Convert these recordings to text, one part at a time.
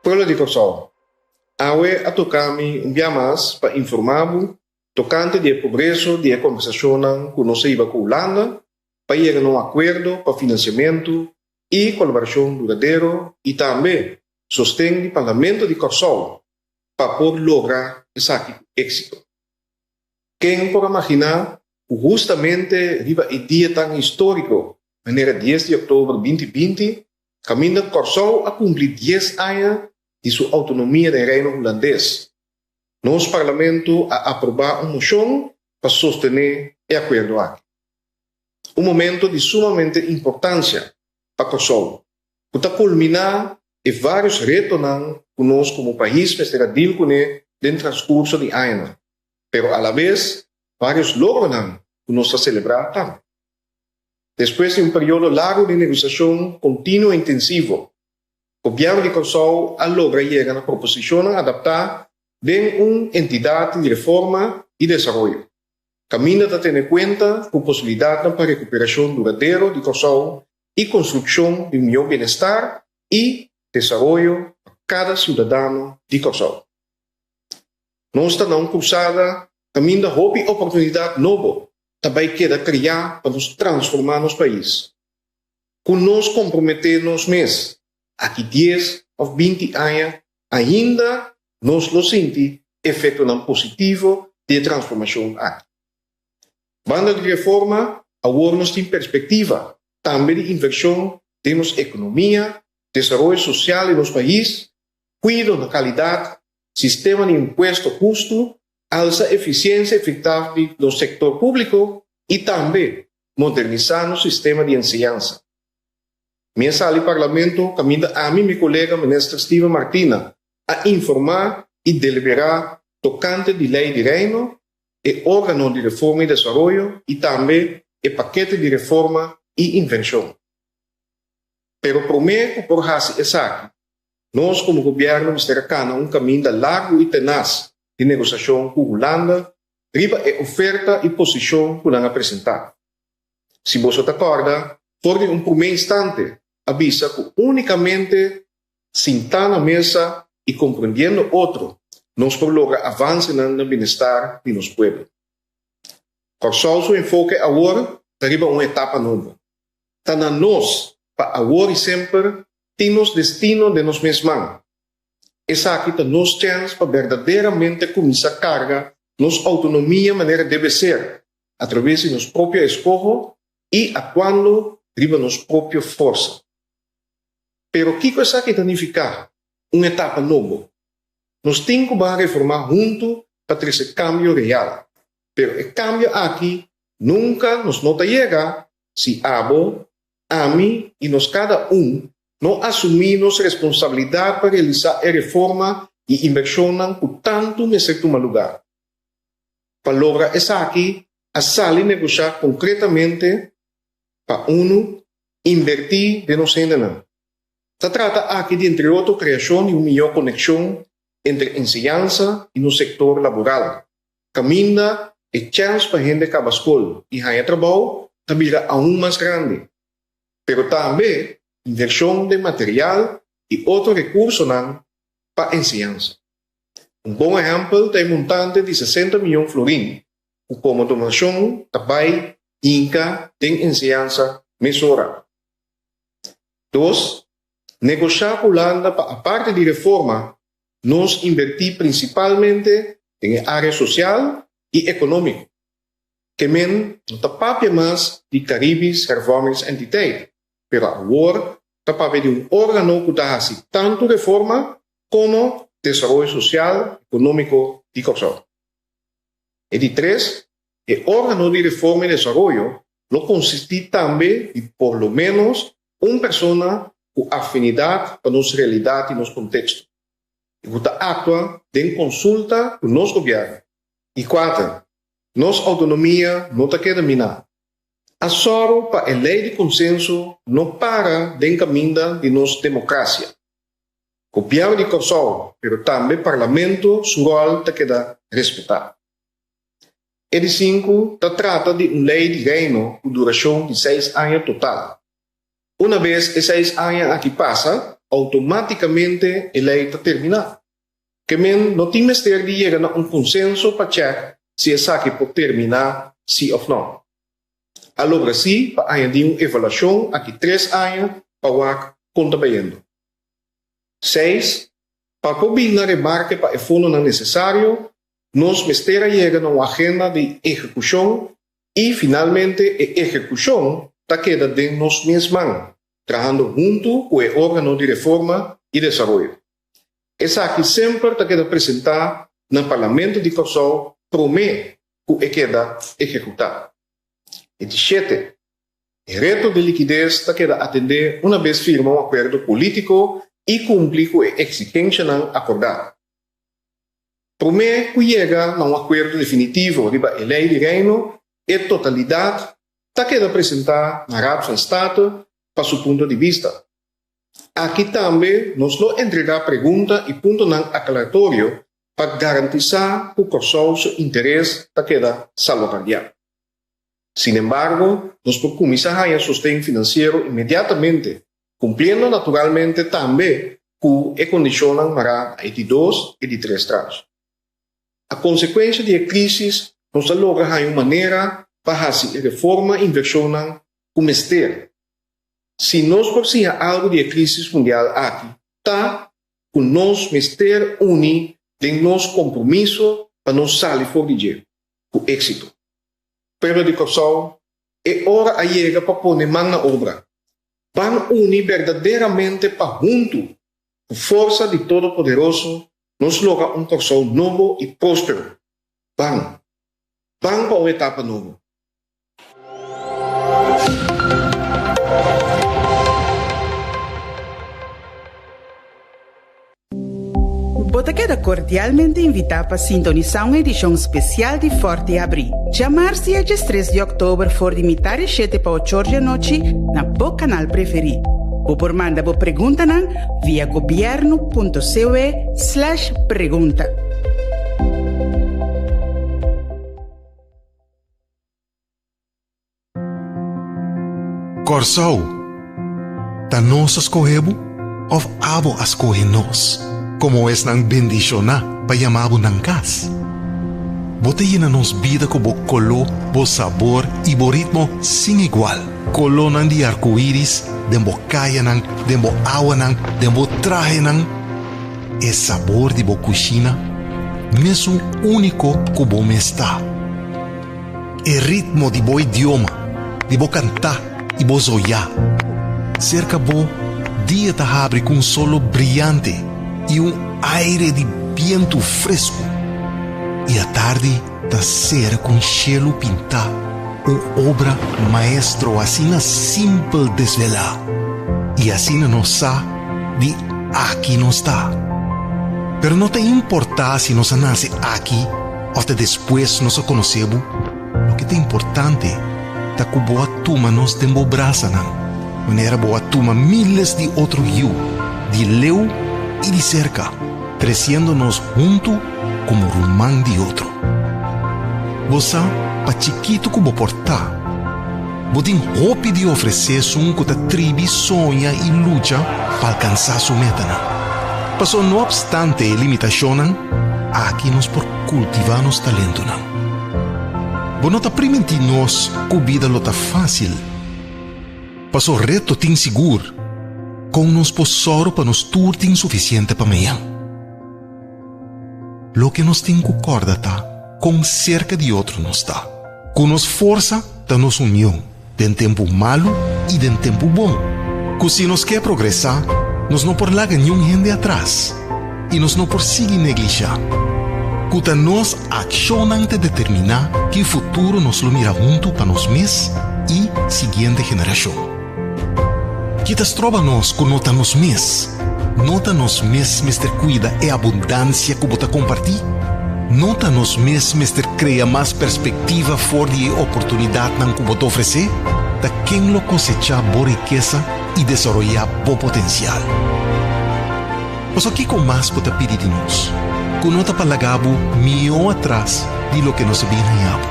Pueblo di Kòrsou, awe a toka mi un bia mas pa informá bo tokante di e progreso di e kombersashonnan ku nos a hiba ku Hulanda pa yega na un akuerdo pa finansiamentu i kolaborashon duradero i tambe sosten di Parlamento di Kòrsou pa por logra esaki ku éksito. Ken por a maginá ku hustamente riba e dia tan históriko manera dies di òktober 2020, kaminda Kòrsou a kumpli dies aña di su outonomia den Reino Hulandes, nos Parlamento a aprobá un moshon pa sostené e akuerdo aki. Un momento di sumamente importansia pa Kòrsou, ku ta kulminá e vários retonan ku nos komo pais mester a dil kuné den transkurso di añanan, pero alabes vários logronan ku nos ta selebrá tambe. Despues di un periodo largu di negosiashon kontinuo i intensivo, Gobièrnu di Kòrsou a logra yega na proposishonnan adaptá den un entidat di reforma i desaroyo, kaminda ta tene kuenta ku posibilidatnan pa rekuperashon duradero di Kòrsou i konstrukshon di un mihó bienestar i desaroyo pa kada siudadano di Kòrsou. Nos ta na un krusada kaminda hopi oportunidat nobo ta bai keda kriá pa nos transformá nos pais. Ku nos komprometé nos mes, aki dies òf 20 aña ainda nos lo sinti efektonan positivo di e transformashon aki. Banda di reforma, awor nos tin perspektiva tambe di invershon den nos ekonomia, desaroyo sosial di nos pais, kuido na kalidat, sistema di impuesto hustu, alsa efisiensia efektav di nos sektor públiko i tambe modernisá nos sistema di enseñansa. Mi a sali Parlamento kaminda ami i mi kolega Minister Steven Martina a informá i deliberá tokante di Lei di Reino, e órgano di reforma i desaroyo i tambe e pakete di reforma i invershon. Pero promé ku por hasi esaki, nos komo gobièrnu mester a kana un kaminda largu i tenas di negosiashon ku Hulanda riba e oferta i posishon ku nan a presentá. Si boso ta kòrda, for di un promé instante a bisa ku únikamente sintá na mesa i komprendiendo otro nos por logra avansenan na bienestar di nos pueblo. Kòrsou su enfoke awor ta riba un etapa nobo. Ta na nos pa awor i semper tin nos destino den nos mes man. Esaki ta nos chèns pa berdaderamente kuminsá karga nos outonomia manera debe ser, atraves di nos propio eskoho i aktuando riba nos propio forsa. Pero kiko esaki ta nifiká, un etapa nobo? Nos tin ku ban reformá huntu pa trese kambio real. Pero e kambio aki nunka nos no ta yega si abo, ami i nos kada un no asumí nos responsabilidat pa realisá e reforma i invershonnan ku tantu mester tuma lugá. Pa logra esaki a sali negoshá konkretamente pa unu invertí den nos hendenan. Ta trata aki di entre otro kreashon di un mihó konekshon entre enseñansa i nos sektor laboral, kaminda e chèns pa hende kaba skol i haña trabou ta bira aun mas grandi. Pero tambe invershon den material i otro rekursonan pa enseñansa. Un bon ehèmpel ta e montante di 60 mion florin ku komo donashon ta bai hinka den enseñansa mesora. Dos, negoshá ku Hulanda pa aparte di reforma nos invertí prinsipalmente den e área sosial i ekonómiko. Ke men no ta papia mas di Caribisch Hervormingsentiteit, pero awor ta papia di un órgano ku ta hasi tantu reforma komo desaroyo sosial ekonómiko di Kòrsou. E di tres, e órgano di reforma i desaroyo lo konsistí tambe di por lo ménos un persona ku afinidat pa nos realidat i nos konteksto i ku ta aktua den konsulta ku nos gobièrnu. I kuater, nos outonomia no ta keda miná. A sòru pa e lei di konsenso no para den kaminda di nos demokrasia. Gobièrnu di Kòrsou, pero tambe Parlamento su ròl ta keda respetá. E di sinku, ta trata di un lei di Reino ku durashon di seis aña total. Una bes e seis aña aki pasa, outomátikamente e lei ta terminá. Ke men no tin mester di yega na un konsenso pa chèk si esaki por terminá sí òf nò. A logra sí pa añadí un evaluashon aki tres aña pa wak kon ta bayendo. Seis, Pa por bin na remarke pa e fondonan nesesario, nos mester a yega na un agenda di ehekushon i finalmente e ehekushon ta keda den nos mes man, trahando huntu ku e órgano di reforma i desaroyo. Esaki semper ta keda presentá na Parlamento di Kòrsou promé ku e keda ehekutá. E di shete, e reto di likides ta keda atendé una bes firma un akuerdo polítiko i kumpli ku e eksigenshanan akordá. Promé ku yega na un akuerdo definitivo riba e Lei di Reino, e totalidat ta keda presentá na Raad van State pa su punto di bista. Aki tambe nos lo entregá pregunta i puntonan aklaratorio pa garantisá ku Kòrsou su interes ta keda salbaguardiá. Sinembargo, nos por kuminsá haña sosten finansiero inmediatamente, kumpliendo naturalmente tambe ku e kondishonnan mará na e di dos i di tres tranche. A konsekuensha di e krísis nos a logra haña un manera pa hasi e reforma i invershonnan ku mester. Si nos por siña algu di e krísis mundial aki, ta ku nos mester uni den nos kompromiso pa nos sali for di dje ku éksito. Pueblo di Kòrsou, e ora a yega pa pone man na obra. Ban uni berdaderamente pa huntu, ku forsa di Todopoderoso, nos logra un Kòrsou nobo i próspero. Ban! Ban pa un etapa nobo! Bo ta keda kordialmente invitá pa sintonisá un edishon spesial di Fòrti Habrí, djamars dia diestres di òktober for di mitar di shete pa ochor di anochi na bo kanal preferí. Bo por manda bo preguntanan via gobiernu.cw slash pregunta. Kòrsou, ta nos a skohe bo òf abo a skohe nos komo esnan bendishoná pa yama bo nan kas? Bo ta yena nos bida ku bo koló, bo sabor i bo ritmo sin igual. Kolónan di arkoíris den bo kayanan, den bo awanan, den bo trahenan. E sabor di bo kushina mesun úniko ku bo mes ta. E ritmo di bo idioma, di bo kantá i bo zoyá. Serka bo, dia ta habri ku un solo briante i un aire di bientu fresku. I atardi ta sera ku un shelu pintá, un obra maestro asina simpel desvelá. I asina nos sa di aki nos ta. Pero no ta importá si nos a nase aki Òf ta despues nos a konosé bo? Loke ta importante ta ku bo a tuma nos den bo brasanan, manera bo a tuma míles di otro yu, di leu i di serka, tresiendo nos huntu komo ruman di otro. Bo sa, pa chikitu ku bo por ta, bo tin hopi di ofresé esun ku ta tribi soña i lucha pa alkansá su metanan. Pasobra no opstante e limitashonnan, aki nos por kultivá nos talentonan. Bo no ta primintí nos ku bida lo ta fásil. Paso reto tin sigur. Kon nos por sòru pa nos tur tin sufisiente pa mañan? Loke nos tin ku kòrda ta kon serka di otro nos ta. Ku nos forsa ta nos union. Den tempu malu i den tempu bon. Ku si nos ke progresá, nos no por laga niun hende atras i nos no por sigui neglishá. Ku ta nos akshonnan ta determiná ki futuro nos lo mira huntu pa nos mes i siguiente generashon. Ki ta stroba nos ku no ta nos mes? No ta nos mes mester kuida e abundansia ku bo ta kompartí? No ta nos mes mester krea mas perspektiva for di e oportunidatnan ku bo ta ofresé? Ta ken lo kosechá bo rikesa i desaroyá bo potensial? Pasobra kiko mas bo ta pidi di nos ku no ta pa laga bo mihó atras di loke nos a bin haña bo?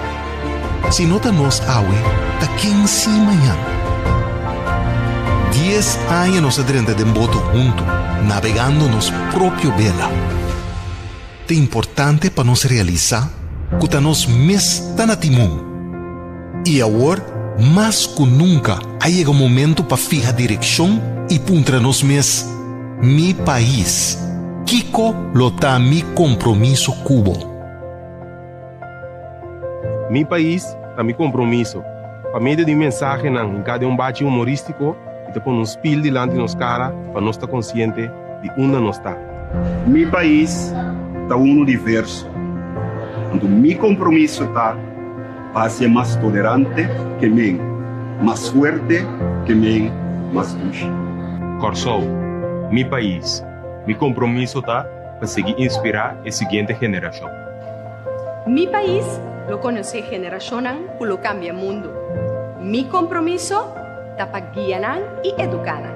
Si no ta nos awe, ta ken si mañan? Dies aña nos a drenta den boto huntu, nabegando nos propio bela. Ta importante pa nos realisá ku ta nos mes ta na timon. I awor, mas ku nunka, a yega momentu pa fiha direkshon i puntra nos mes, Mi pais, kiko lo ta mi kompromiso ku bo? Mi pais ta mi kompromiso. Pa medio di mensahenan hinká den un bachi humorístiko i ta pone un spil dilanti nos kara pa nos ta konsiente di unda nos ta. Mi pais ta unu diverso, anto mi kompromiso ta pa hasié mas tolerante ke men, mas fuerte ke men, mas dushi. Kòrsou, mi pais, mi kompromiso ta pa sigui inspirá e siguiente generashon. Mi pais lo konosé generashonnan ku lo kambia mundu. Mi kompromiso ta pa guia nan i eduká nan.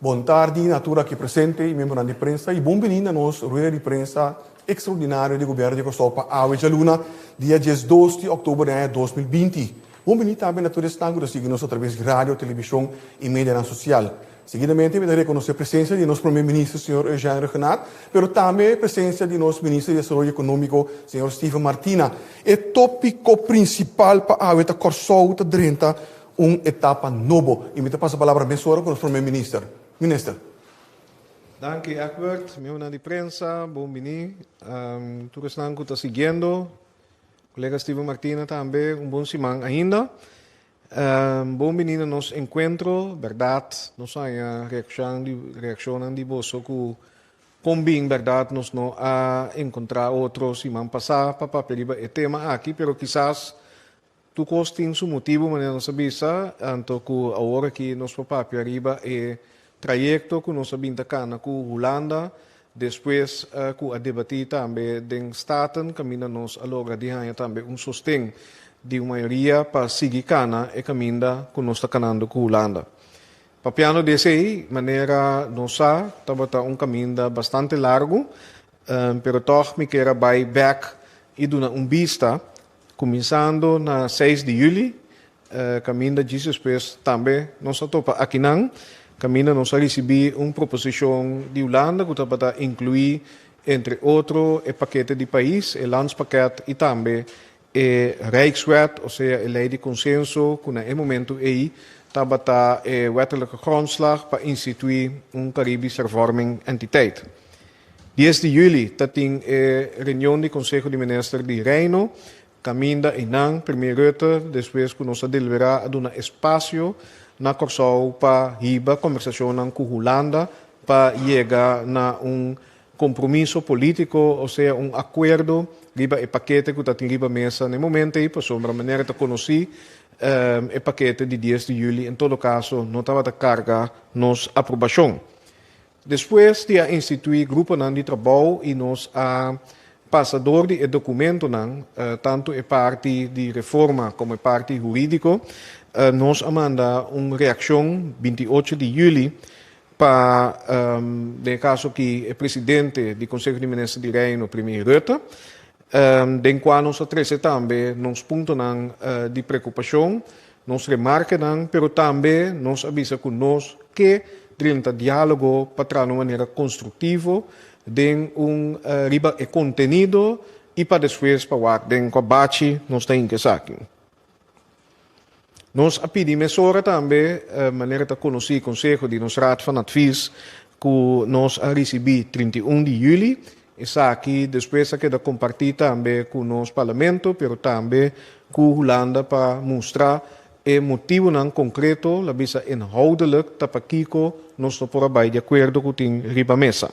Bon tardi na tur aki presente y miembronan di prensa y bon bini na nos rueda di prensa extraordinario di Gobierno di Kòrsou pa awe djaluna dia 12 di òktober di aña 2020. Bon bini tambe na tur esnan ku ta sigui nos atraves di radio, televishon y medianan sosial. Seguidamente mi ta rekonosé presensia di nos Prome Minister señor Eugène Rhuggenaath, pero tambe presensia di nos Minister di Desaroyo Ekonómiko señor Steven Martina. E tópiko prinsipal pa awe ta Kòrsou ta drenta un etapa nobo y mi ta pasa palabra mesora cu nos Prome Minister. Minister. Danki Egbert, miembronan di prensa, bon bini. Tur esnan cu ta siguiendo, colega Steven Martina tambe, un bon siman ainda. Bon bini na nos encuentro, berdad nos haña reaccion di reaccionnan di boso cu con bin berdad nos no a encontra otro siman pasa pa papia riba e tema aki, pero kisas Tur kos tin su motibu, manera nos a bisa, anto ku awor aki nos por papia riba e trayekto ku nos a bin ta kana ku Hulanda, despues ku a debatí tambe den Staten, kaminda nos a logra di haña tambe un sosten di un mayoria pa sigui kana e kaminda ku nos ta kanando ku Hulanda. Papiando di esei, manera nos sa, tabata un kaminda bastante largu, pero tòg mi kier a bai bèk i duna un bista Kuminsando na seis di yüli, kaminda djis despues tambe nos a topa akinan, kaminda nos a risibí un proposishon di Hulanda ku tabata inkluí entre otro e pakete di pais, e landspakket i tambe e Rijkswet, osea e lei di konsenso ku na e momentu ei tabata e wettelijke grondslag pa instituí un Caribisch Hervorming Entiteit. Dies di juli ta tin e reunion di Conseho di Minister di Reino, caminda einan Premier Rutte despues cu nos a delibera a duna espacio na Corsou pa hiba combersacionnan cu Hulanda pa yega na un compromiso politico, osea un acuerdo riba e pakete cu ta tin riba mesa na e momento ei, pasobra manera ta conoci e pakete di dies di juli en todo caso no tabata carga nos aprobacion. Despues di a instituí gruponan di trabou i nos a pasa dor di e dokumentonan, tantu e parti di reforma komo e parti hurídiko, nos a manda un reakshon 28 di yüli pa, den e kaso aki, e presidente di Konseho di Minister di Reino, Premier Rutte, den kua nos a trese tambe nos puntonan di preokupashon, nos remarkenan, pero tambe nos a bisa ku nos ke drenta diálogo pa traha na un manera konstruktivo den un riba e kontenido i pa despues pa wak den kua bachi nos ta hinka esaki. Nos a pidi mesora tambe, manera ta konosí konseho di nos Raad van Advies ku nos a risibí 31 di yüli, esaki despues a keda kompartí tambe ku nos Parlamento pero tambe ku Hulanda pa mustra e motibunan konkreto, la bisa inhoudelijk, ta pakiko nos no por a bai di akuerdo ku tin riba mesa.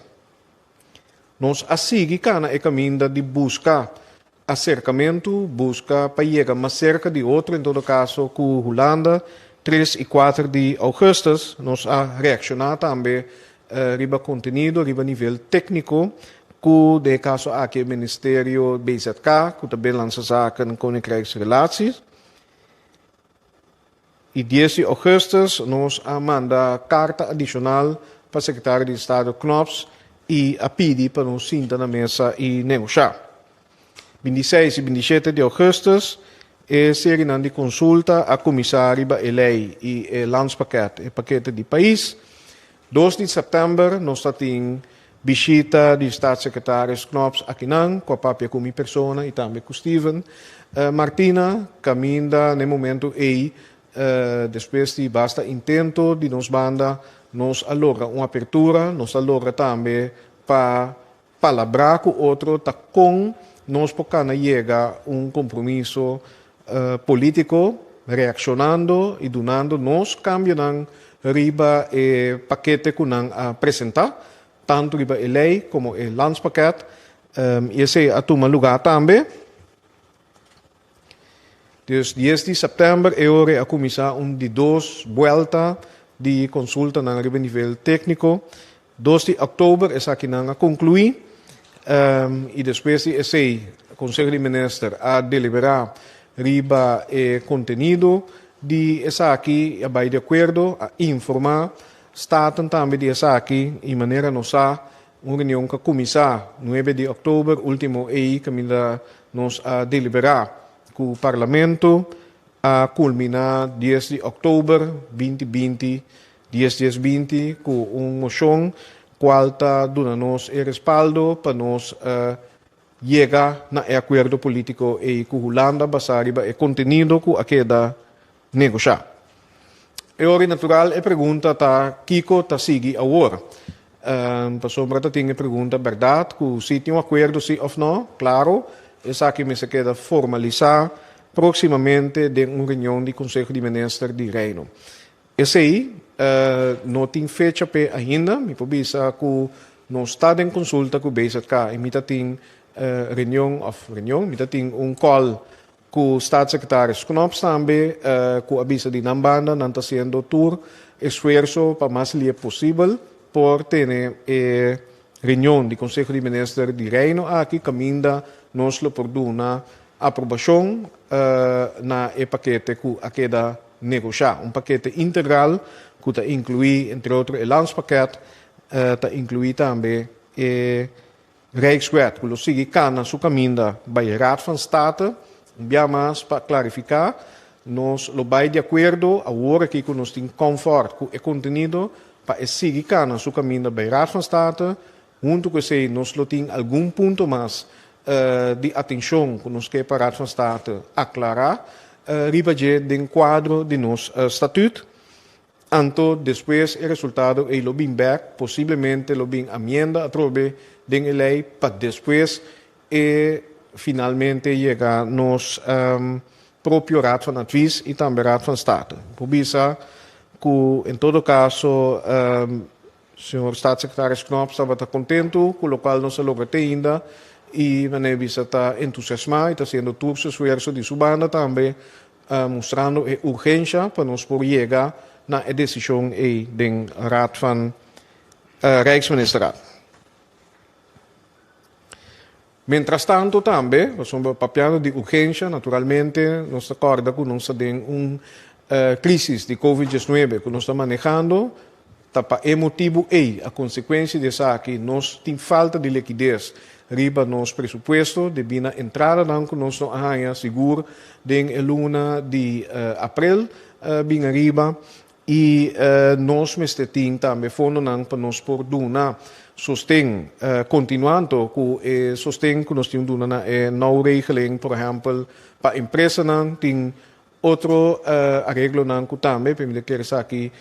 Nos a sigui kana e kaminda di buska. aserkamentu, buska pa yega mas serka di otro, en todo kaso ku Hulanda. 3 i 4 di ougùstùs nos a reakshoná tambe riba kontenido riba nivel tékniko ku den e kaso aki e ministerio BZK ku ta Binnenlandse Zaken Koninkrijksrelaties. I 10 di ougùstùs nos a manda karta adishonal pa sekretario di Estado Knops i a pidi pa nos sinta na mesa i negoshá. 26 i 27 di ougùstùs e serinan di konsulta a kuminsá riba e lei i e landspakket, e pakete di pais. 2 di sèptèmber nos ta tin bishita di Staatssecretaris Knops akinan ku a papia ku mi persona i tambe ku Steven Martina kaminda na e momento ei despues di basta intento di nos banda nos a logra un apertura, nos a logra tambe pa palabrá ku otro ta kon nos por kana yega un kompromiso polítiko reakshonando i dunando nos kambionan riba e pakete ku nan a presentá, tantu riba e lei komo e landspakket, i esei a tuma lugá tambe. Dus 10 di sèptèmber e ora a kuminsá un di dos buèlta di konsultanan riba nivel tékniko. 2 di òktober esakinan a konkluí i despues di esei Konseho di Minister a deliberá riba e kontenido di esaki i a bai di akuerdo, a informá Staten tambe di esaki i manera nos sa un reunion ku a kuminsá 9 di òktober último ei kaminda nos a deliberá ku Parlamento a kulminá 10 di òktober 2020 10 10 20 ku un moshon kual ta duna nos e respaldo pa nos yega na e akuerdo polítiko ei ku Hulanda basá riba e kontenido ku a keda negoshá. E ora natural e pregunta ta kiko ta sigui awor? Pasobra ta tin e pregunta bèrdat ku si tin un akuerdo si òf nò, klaro esaki mester keda formalisá próksimamente den un reunion di Konseho di Minister di Reino. Esei no tin fecha p'e ainda. Mi por bisa ku nos ta den konsulta ku BZK i mi ta tin reunion òf reunion, mi ta tin un call ku Staatssecretaris Knops tambe ku a bisa di nan banda nan ta hasiendo tur esfuerso pa mas lie posibel por tene e reunion di Konseho di Minister di Reino aki kaminda nos lo por duna aprobashon na e pakete ku a keda negoshá. Un pakete integral ku ta inkluí entre otro e landspakket, ta inkluí tambe e Rijkswet ku lo sigui kana su kaminda bai Raad van State. Un bia mas pa klarifiká, nos lo bai di akuerdo awor aki ku nos tin kòmfòrt ku e kontenido pa e sigui kana su kaminda bai Raad van State. Huntu ku esei nos lo tin algun punto mas di atenshon ku nos ke pa Raad van State aklará riba dje den kuadro di nos statut. Anto despues e resultado ei lo bin bèk, posiblemente lo bin amienda atrobe den e lei pa despues e finalmente yega nos propio Raad van Advies i tambe Raad van State. Por bisa ku en todo kaso Señor Staatssecretaris Knops tabata kontentu ku lokual nos a logra te ainda i manera bisa ta entusiasmá i ta hasiendo tur su esfuerso di su banda tambe mustrando e urgensha pa nos por yega na e desishon ei den Raad van Rijksministerraad. Mientrastanto tambe, pasobra papiando di urgensha, naturalmente nos ta kòrda ku nos ta den un krisis di Covid 19 ku nos ta manehando, ta pa e motibu ei, a konsekuensia di esaki, nos tin falta di likides riba nos presupuesto debí na entradanan ku nos no a haña sigur den e luna di aprel bin ariba. I nos mester tin tambe fondonan pa nos por duna sosten, kontinuando ku e sosten ku nos tin duna na e nauwregeling, por ehèmpel pa empresanan, tin otro areglonan ku tambe, p'e mi ta kere esaki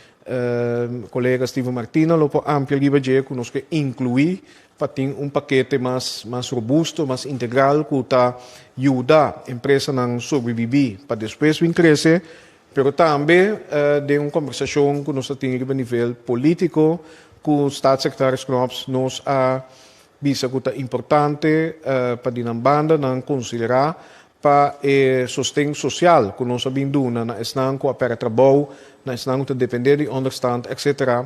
kolega Steven Martina lo por amplia riba dje, ku nos ke inkluí pa tin un pakete mas mas robusto, mas integral ku ta yuda empresanan sobrebibí pa despues bin krese. Pero tambe den un kombersashon ku nos a tin riba nivel polítiko ku Staatssecretaris Knops nos a bisa ku ta importante pa di nan banda nan konsiderá pa e sosten sosial ku nos a bin duna na esnan ku a pèrdè trabou, na esnan ku ta dependé di onderstand etc.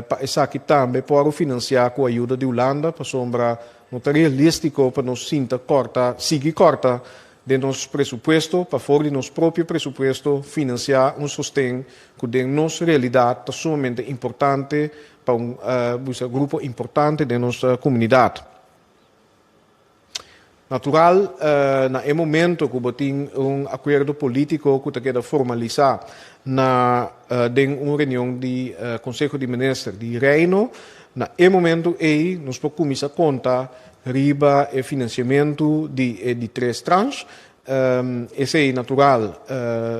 Pa esaki tambe por a finansiá ku ayuda di Hulanda pasobra no ta realístiko pa nos sinta kòrta, sigui kòrta den nos presupuesto, pa for di nos propio presupuesto finansiá un sosten ku den nos realidat ta sumamente importante pa un bisa grupo importante den nos komunidat. Natural, na e momento ku bo tin un akuerdo polítiko ku ta keda formalisá na den un reunion di Konseho di Minister di Reino, na e momento ei nos por kuminsá konta riba e finansiamentu di e di tres tranche. Esei natural,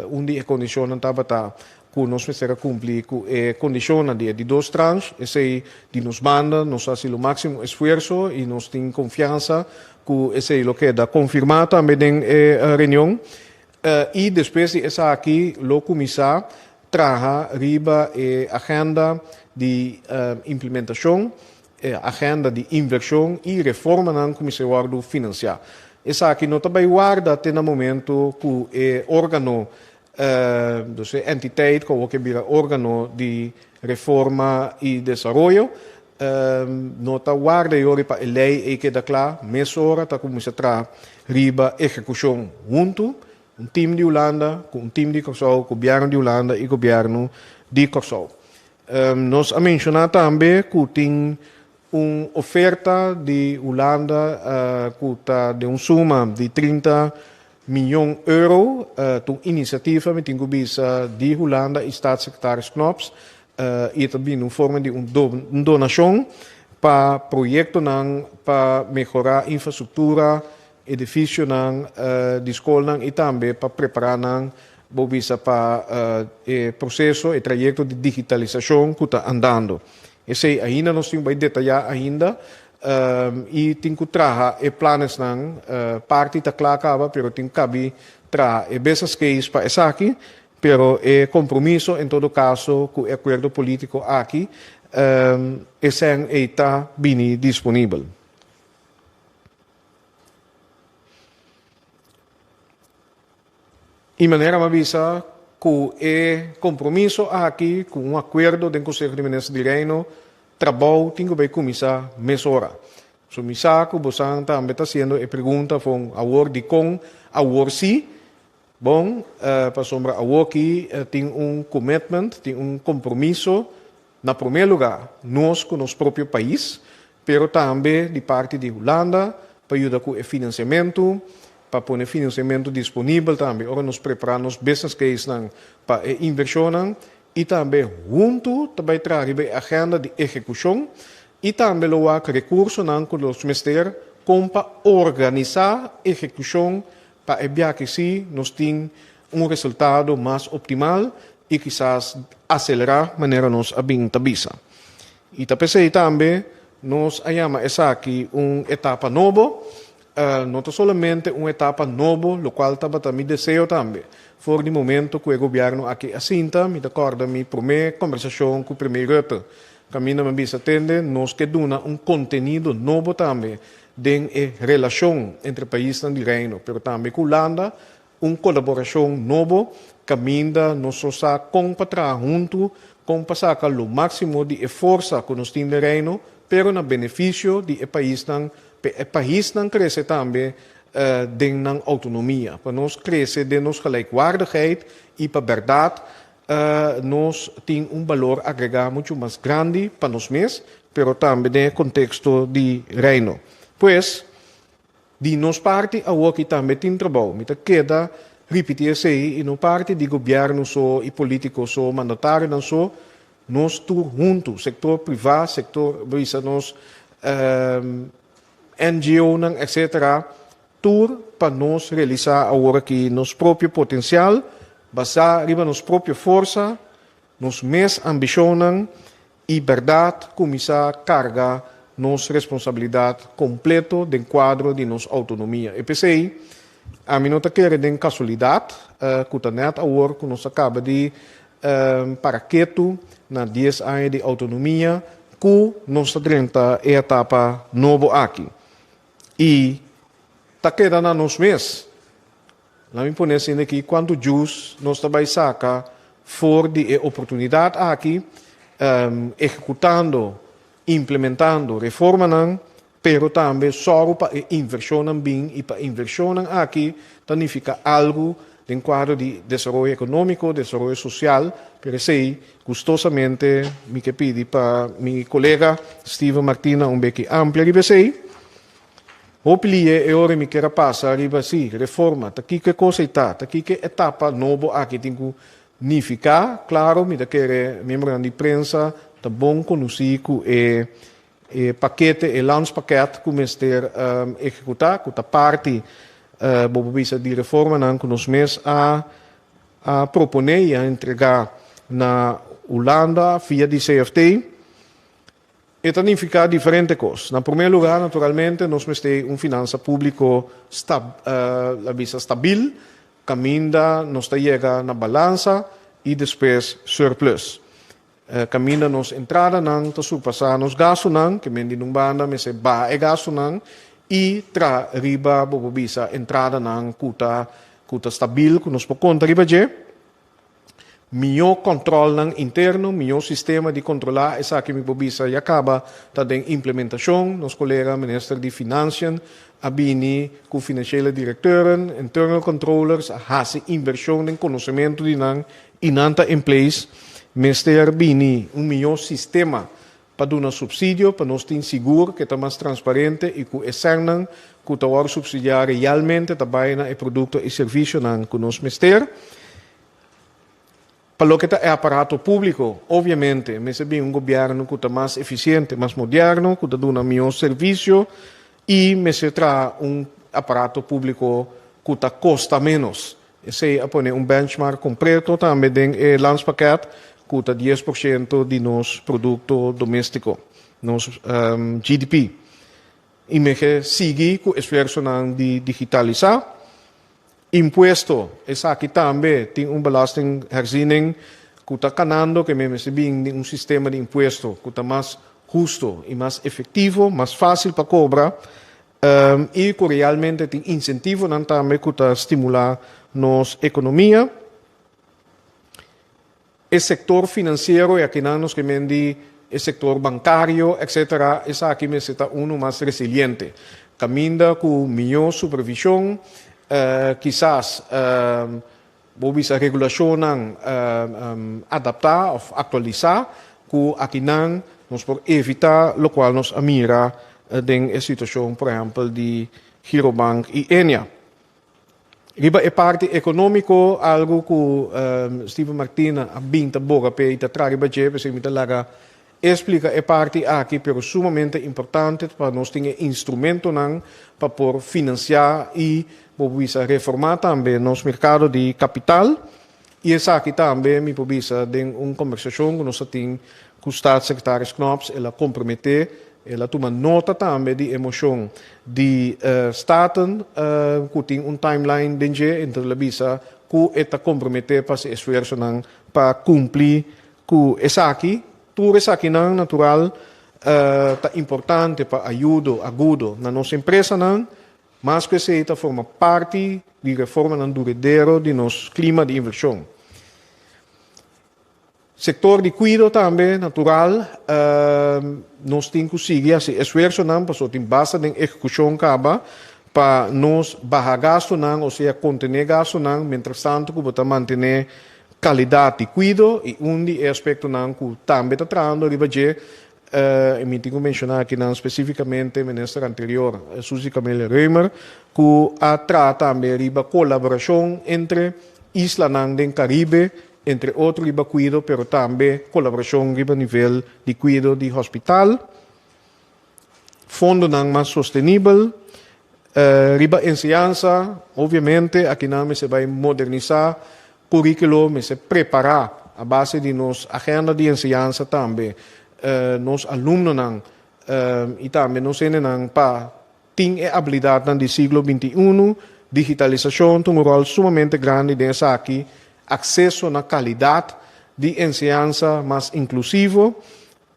un di e kondishonnan tabata ku nos mester a kumpli ku e kondishonnan di e di dos tranche. Esei di nos banda nos a hasi lo máksimo esfuerso i nos tin konfiansa ku esei lo keda konfirmá tambe den e reunion. I despues di esaki lo kuminsá traha riba e agenda di implementashon, e agenda di invershon i reformanan ku mester wòrdu finansiá. Esaki no ta bai warda te na momento ku e órgano, dus e entiteit ku awor ke bira órgano di reforma i desaroyo, no ta warda yori pa e lei ei keda kla, mesora ta kuminsá traha riba ehekushon huntu, un tim di Hulanda ku un tim di Kòrsou, gobièrnu di Hulanda i gobièrnu di Kòrsou. Nos a menshoná tambe ku tin un oferta di Hulanda ku ta den un suma di 30 miyon euro. Ta un inisiativa, mi tin ku bisa, di Hulanda i Staatssecretaris Knops i e ta bini un forma di un donashon pa proyektonan pa mehorá infrastruktura, edifisionan di skolnan i tambe pa prepará nan bo bisa pa e proseso, e trayekto di digitalisashon ku ta andando. Esei ainda nos tin bai detayá ainda i tin ku traha e planesnan. Parti ta kla kaba pero tin kabi traha e business case pa esaki, pero e kompromiso en todo kaso ku e akuerdo polítiko aki esei ei ta bini disponibel. I manera mi a bisa ku e kompromiso aki, ku un akuerdo den Konseho di Minister di Reino, trabou tin ku bai kuminsá mesora. So mi sa ku bosan tambe ta hasiendo e pregunta von awor dikon awor si? Bon, pasobra awoki tin un commitment, tin un compromiso na prome lugar nos cu nos propio pais, pero tambe di parti di Hulanda pa yuda cu e financiamento, pa pone financiamento disponibel tambe ora nos prepara nos business casenan pa e inversionnan y tambe hunto ta bay traha riba e agenda di ehecucion y tambe lo wak recursonan cu nos mester con pa organisa ehecucion Pa e biaha si nos tin un resultado mas optimal i kisas aselerá manera nos a bin ta bisa. I ta p'esei tambe nos a yama esaki un etapa nobo, no ta solamente un etapa nobo lokual tabata mi deseo tambe for di momento ku e gobièrnu aki a sinta, mi ta kòrda mi promé kòmbersashon ku Premier Rutte kaminda mi a bisa tende nos ke duna un kontenido nobo tambe den e relashon entre paisnan di Reino, pero tambe ku Hulanda, un kolaborashon nobo kaminda nos lo sa kon pa traha huntu, kon pa saka lo máksimo di e forsa ku nos tin den Reino, pero na benefisio di e paisnan, pa e paisnan krese tambe den nan outonomia, pa nos krese den nos gelijkwaardigheid i pa bèrdat nos tin un balor agregá muchu mas grandi pa nos mes, pero tambe den e konteksto di Reino. Pues, di nos parti awoki tambe tin trabou. Mi ta keda ripití esei i no parti di gobièrnu so i polítiko so, mandatarionan so, nos tur huntu, sektor privá, sektor, bisa nos NGOnan, etcetera, Tur pa nos realisá awor aki nos propio potensial, basá riba nos propio forsa, nos mes ambishonnan i bèrdat kuminsá karga nos responsabilidat kompleto den kuadro di nos outonomia. E p'esei, ami no ta kere den kasualidat ku ta nèt awor ku nos a kaba di para ketu na dies aña di outonomia. ku nos ta drenta e etapa nobo aki. I ta keda na nos mes. Laat mi pone asina aki, kuantu djus nos ta bai saka for di e oportunidat aki, ehekutando, implementando reformanan, pero tambe sòru pa e invershonnan bin i pa invershonnan aki ta nifiká algu den kuadro di desaroyo ekonómiko, desaroyo sosial, pero esei gustosamente mi ke pidi pa mi kolega Steven Martina un beki amplia riba esei. Hopi lie e ora mi kier a pasa riba si, reforma, ta kiko e kos ei ta, ta kiko e etapa nobo aki tin ku nifiká. Klaro mi ta kere miembronan di prensa ta bon konosí ku e e pakete, e landspakket ku mester ehekutá, ku ta parti bo por bisa di reformanan ku nos mes a a proponé i a entregá na Hulanda via di CFT. E ta nifiká diferente kos. Na promé lugá, naturalmente, nos mester un finansa públiko sta la bisa stabil, kaminda nos ta yega na balansa i despues surplus. Kaminda nos entradanan ta surpasá nos gastunan, ke men di un banda mester baha e gastunan i traha riba, bo por bisa, entradanan ku ta ku ta stabil, ku nos por konta riba dje. Mihó kòntròlnan interno, mihó sistema di kontrolá, esaki mi por bisa ya kaba ta den implementashon. Nos kolega minister di Financiën a bini ku financiële direkteuren, internal controllers, a hasi invershon den konosementu di nan i nan ta in place. Mester bini un mihó sistema pa duna supsidio pa nos tin sigur ku e ta mas transparente i ku e sènnan ku ta wòrdu supsidiá realmente ta bai na e produkto i servisionan ku nos mester. Pa loke ta e aparato públiko, obviamente mester bini un gobièrnu ku ta mas efisiente, mas moderno, ku ta duna mihó servisio i mester traha un aparato públiko ku ta kosta ménos. Esei a pone un benchmark kompleto tambe den e landspakket ku ta 10% di nos produkto doméstiko, nos GDP. I mester sigui ku esfuersonan di digitalisá. Impuesto, esaki tambe tin un belastingherziening ku ta kanando ke mester bin di un sistema di impuesto ku ta mas husto i mas efektivo, mas fásil pa kobra i ku realmente tin insentivonan tambe ku ta stimulá nos ekonomia. E sektor finansiero, i akinan nos ke men di e sektor bankario etcetera, esaki mester ta unu mas resiliente. Kaminda ku mihó supervishon, kisas bo bisa regulashonnan adaptá òf aktualisá ku akinan nos por evitá lokual nos a mira den e situashon por ehèmpel di Girobank i Ennia. Riba e parti ekonómiko algu ku Steven Martina a bin ta boga p'e i ta traha riba dje, p'esei mi ta laga e splika e parti aki, pero sumamente importante pa nos tin e instrumentonan pa por finansiá i bo por bisa reformá tambe nos merkado di kapital. I esaki tambe mi por bisa den un kombersashon ku nos a tin ku Staatssecretaris Knops, el a komprometé, el a tuma nota tambe di e moshon di Staten ku tin un timeline den dje, enton el a bisa ku e ta komprometé pa hasi esfuersonan pa kumpli ku esaki. Tur esakinan natural ta importante pa ayudo agudo na nos empresanan, mas ku esei ta forma parti di reformanan duredero di nos klima di invershon. Sektor di kuido tambe natural nos tin ku sigui hasi esfuersonan pasobra tin basta den ehekushon kaba pa nos baha gastunan, osea kontené gastunan mientrastanto ku bo ta mantené Kalidat di kuido i un di e aspektonan ku tambe ta trahando riba dje, i mi tin ku menshoná akinan spesífikamente minister anterior Suzy Camelia Römer, ku a traha tambe riba kolaborashon entre islanan den Karibe, entre otro riba kuido, pero tambe kolaborashon riba nivel di kuido di hospital. Fondonan mas sostenibel riba enseñansa, obviamente akinan mester bai modernisá kuríkulo, mester prepará a base di nos agenda di enseñansa tambe nos alumnonan i tambe nos hendenan pa tin e abilidatnan di siglo 21. Digitalisashon ta un ròl sumamente grandi den esaki, akseso na kalidat di enseñansa mas inklusivo.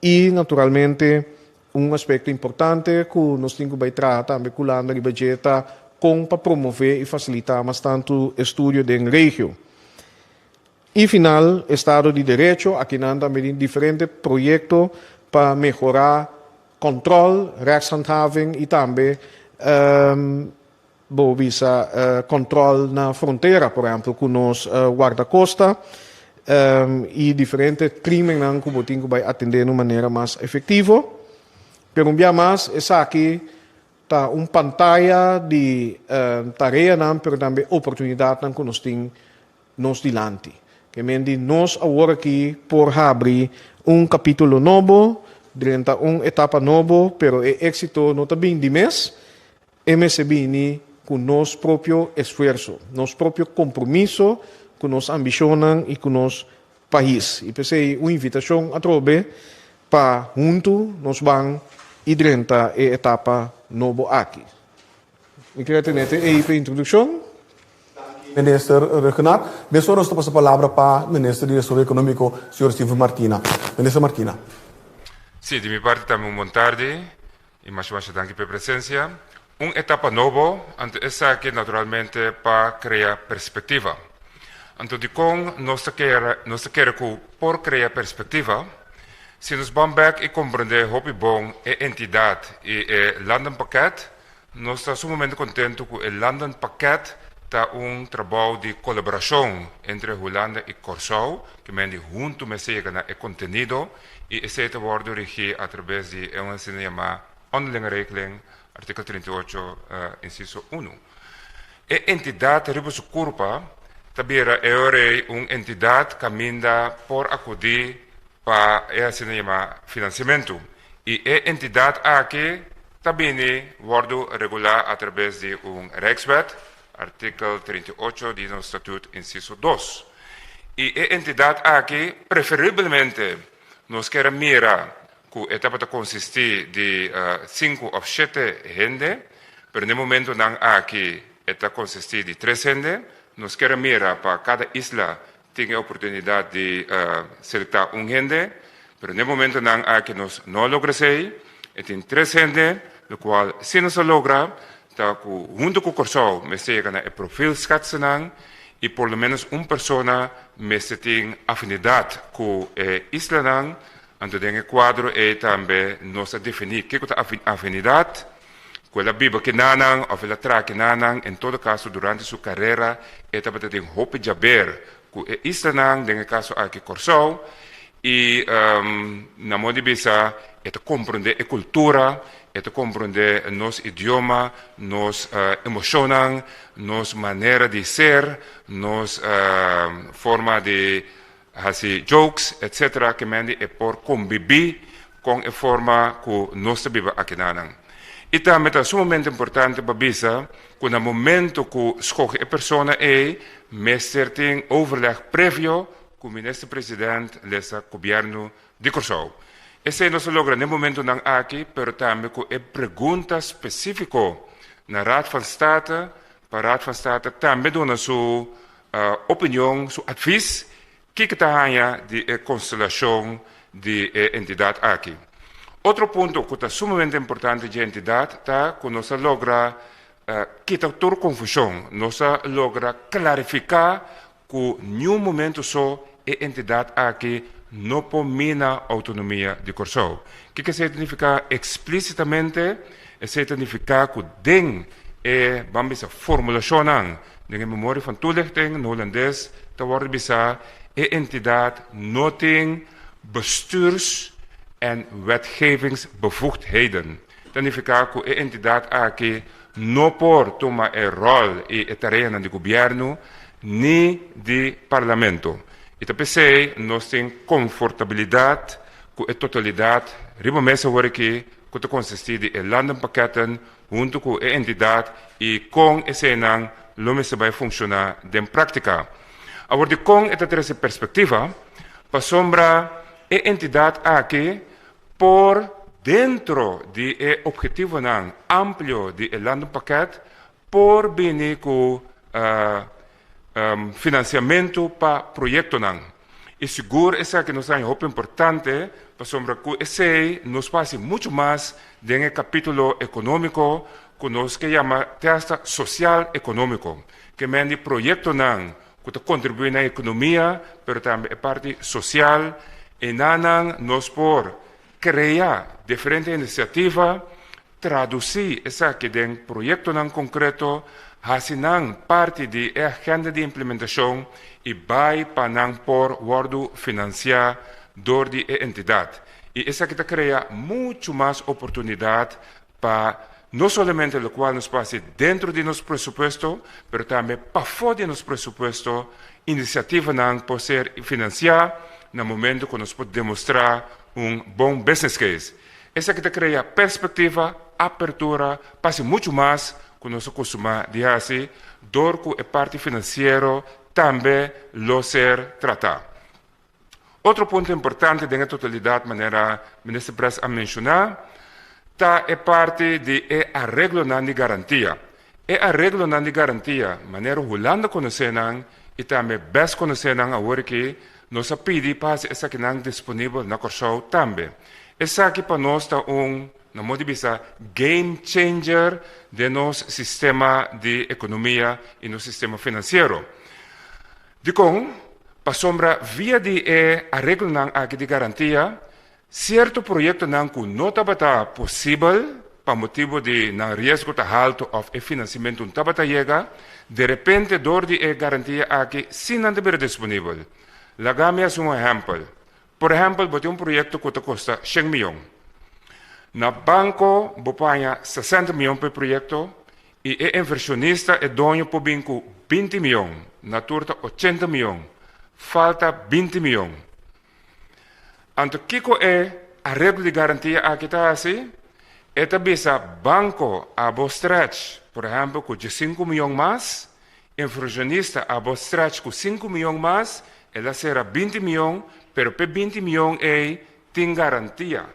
I naturalmente un aspekto importante ku nos tin ku bai traha tambe ku Hulanda riba dje ta kon pa promové i fasilitá mas tantu estudio den regio. I final, estado di derecho, akinan tambe tin diferente proyekto pa mehorá kòntròl, rechtshandhaving, i tambe bo bisa kòntròl na frontera, por ehèmpel ku nos wardakosta i diferente krimennan ku bo tin ku bai atendé na un manera mas efektivo. Pero un bia mas esaki ta un pantaya di tareanan pero tambe oportunidatnan ku nos tin nos dilanti. Ke men di nos awor aki por habri un kapítulo nobo, drenta un etapa nobo, pero e éksito no ta bin di mes, E mester bini ku nos propio esfuerso, nos propio kompromiso ku nos ambishonnan i ku nos pais. I p'esei un invitashon atrobe pa huntu nos ban i drenta e etapa nobo aki. Mi kere tene te ei p'e introdukshon. Danki Minister Rhuggenaath. Mesora nos ta pasa palabra pa Minister di Desaroyo Ekonómiko, señor Steven Martina. Minister Martina. Sí, di mi parti tambe un bon tardi. I masha masha danki p'e presensia. Un etapa nobo, anto esaki naturalmente pa krea perspektiva. Anto dikon nos ta kere nos ta kere ku por krea perspektiva? Si nos ban bèk i komprendé hopi bon e entidat i e landenpakket, nos ta sumamente kontentu ku e landenpakket ta un trabou di kolaborashon entre Hulanda i Kòrsou, ke men di huntu mester yega na e kontenido I esei ta wòrdu rigí atrabes di e un asina yamá Onderlinge Regeling, artíkulo 38, insiso unu. E entidat riba su kurpa ta bira e ora ei un entidat kaminda por akudí pa e asina yamá finansiamentu. I e entidat aki ta bini wòrdu regulá atrabes di un Rijkswet, artíkulo 38 di nos Statut, insiso dos. I e entidat aki preferiblemente nos kier a mira ku e tabata konsistí di sinku òf shete hende, pero na e momentunan aki e ta konsistí di tres hende. Nos kier a mira pa kada isla tin e oportunidat di selektá un hende, pero na e momentunan aki nos no a logra esei. E tin tres hende, lokual si nos a logra ta ku huntu ku Kòrsou mester yega na e profielschetsennan i por lo menos un persona mester tin afinidat ku e islanan, anto den e kuadro ei tambe nos a definí kiko ta afinidat, ku el a biba kinanan òf el a traha kinanan, en todo kaso durante su karera e tabata tin hopi djaber ku e islanan, den e kaso aki Kòrsou, i na modo di bisa e ta komprondé e kultura, e ta komprondé nos idioma, nos emoshonnan, nos manera di ser, nos forma di hasi jokes, etcetera, ke mende e por kombibí kon e forma ku nos ta biba akinanan. I tambe ta sumamente importante pa bisa ku na momento ku skohe e persona ei mester tin overleg previo ku Minister President lesa Gobièrnu di Kòrsou. Esei nos a logra n'e momentunan aki, pero tambe ku e pregunta spesífiko na Raad van State pa Raad van State tambe duna su opinion, su advis, kiko ta haña di e konstelashon di e entidat aki. Otro punto ku ta sumamente importante dje entidat ta ku nos a logra kita tur konfushon, nos a logra klarifiká Ku niun momento so e entidat aki no por mina outonomia di Kòrsou. Kiko esei ta nifiká eksplísitamente? Esei ta nifiká ku den e, ban bisa, formulashonnan den e Memorie van Toelichting, na hulandes ta wòrdu bisá, e entidat no tin bestuurs en wetgevingsbevoegdheden. Ta nifiká ku e entidat aki no por tuma e ròl i e tareanan di gobièrnu ni di parlamento. I ta p'esei nos tin konfortabilidat ku e totalidat riba mesa awor aki ku ta konsistí di e landenpakketten huntu ku e entidat i kon eseinan lo mester bai funshoná den práktika. Awor dikon e ta trese perspektiva? Pasobra e entidat aki Por dentro di e obhetivonan amplio di e landenpakket por bini ku financiamento pa proyectonan. I sigur esaki nos ta haña hopi importante pasobra ku esei nos por hasi muchu mas den e kapítulo ekonómiko ku nos ke yama te asta sosial ekonómiko, ke men di proyektonan ku ta kontribuí na ekonomia pero tambe e parti sosial. Enanan nos por krea diferente inisiativa, tradusí esaki den proyektonan konkreto, hasi nan parti di e agenda di implementashon i bai pa nan por wòrdu finansiá dor di e entidat. I esaki ta krea muchu mas oportunidat pa no solamente lokual nos por hasi dentro di nos presupuesto, pero tambe pafó di nos presupuesto inisiativanan por ser finansiá na momento ku nos por demostrá un bon business case. Esaki ta krea perspektiva, apertura pa hasi muchu mas ku nos a kustumá di hasi dor ku e parti finansiero tambe lo ser tratá. Otro punto importante den e totalidat manera Minister Pres a menshoná ta e parti di e areglonan di garantia. E areglonan di garantia manera Hulanda konosé nan i tambe bes konosé nan awor aki, nos a pidi pa hasi esakinan disponibel na Kòrsou tambe. Esaki pa nos ta un, na modo di bisa, game changer den nos sistema di ekonomia i nos sistema finansiero. Dikon? Pasobra via di e areglonan aki di garantia, sierto proyektonan ku no tabata posibel pa motibu di nan riesgo ta haltu òf e finansiamentu no tabata yega, derepente dor di e garantia aki sí nan ta bira disponibel. Laga mi hasi un ehèmpel. Por ehèmpel, bo tin un proyekto ku ta kosta shen mion. Na banko bo por haña sesenta mion pa e proyekto i e invershonista, e doño, por bin ku binti mion. Na tur ta ochenta mion. Falta binti mion. Anto kiko e areglo di garantia aki ta hasi? E ta bisa banko abo stretch, por ehèmpel, ku diesinku mion mas, Inversionista a bo stretch cu sinku miyon mas, el a cera 20 miyon, pero p'e 20 miyon ey tin garantia.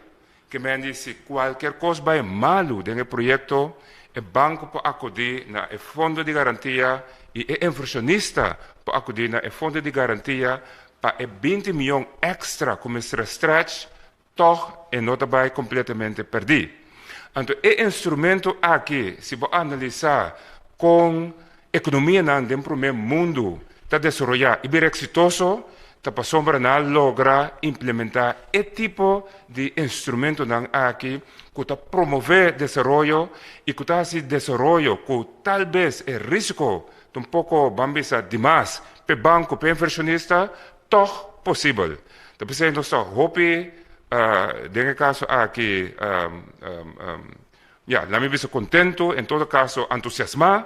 Ke men di si cualkier cos bay malu den e proyecto, e banco por acudi na e fondo di garantia y e inversionista por acudi na e fondo di garantia pa e 20 miyon extra cu mester a stretch Tòg e no ta bai kompletamente pèrdí. Anto e instrumento aki, si bo analisá kon ekonomianan den promé mundu ta desaroyá i bira eksitoso, ta pasobra nan a logra implementá e tipo di instrumentonan aki ku ta promové desaroyo i ku ta hasi desaroyo ku tal bes e rísiko ta un poko, ban bisa, dimas p'e banko, p'e invershonista, tòg posibel. Ta p'esei nos ta hopi den e kaso aki, ya, laat mi bisa kontentu, en todo kaso antusiasmá,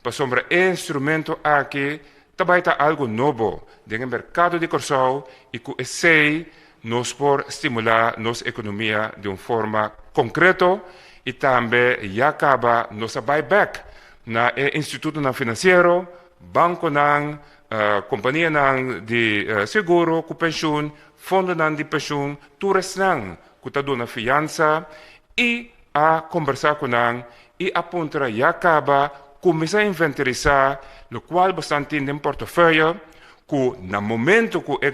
pasobra e instrumento aki ta bai ta algu nobo den e merkado di Kòrsou i ku esei nos por stimulá nos ekonomia di un forma konkreto i tambe ya kaba nos a bai bèk na e institutonan finansiero, bankonan, Kompanianan di seguro ku penshun, fondonan di penshun, tur esnan ku ta duna fiansa i a kombersá ku nan i a puntra ya kaba kuminsá inventarisá lokual bosan tin den portefeuille ku na momento ku e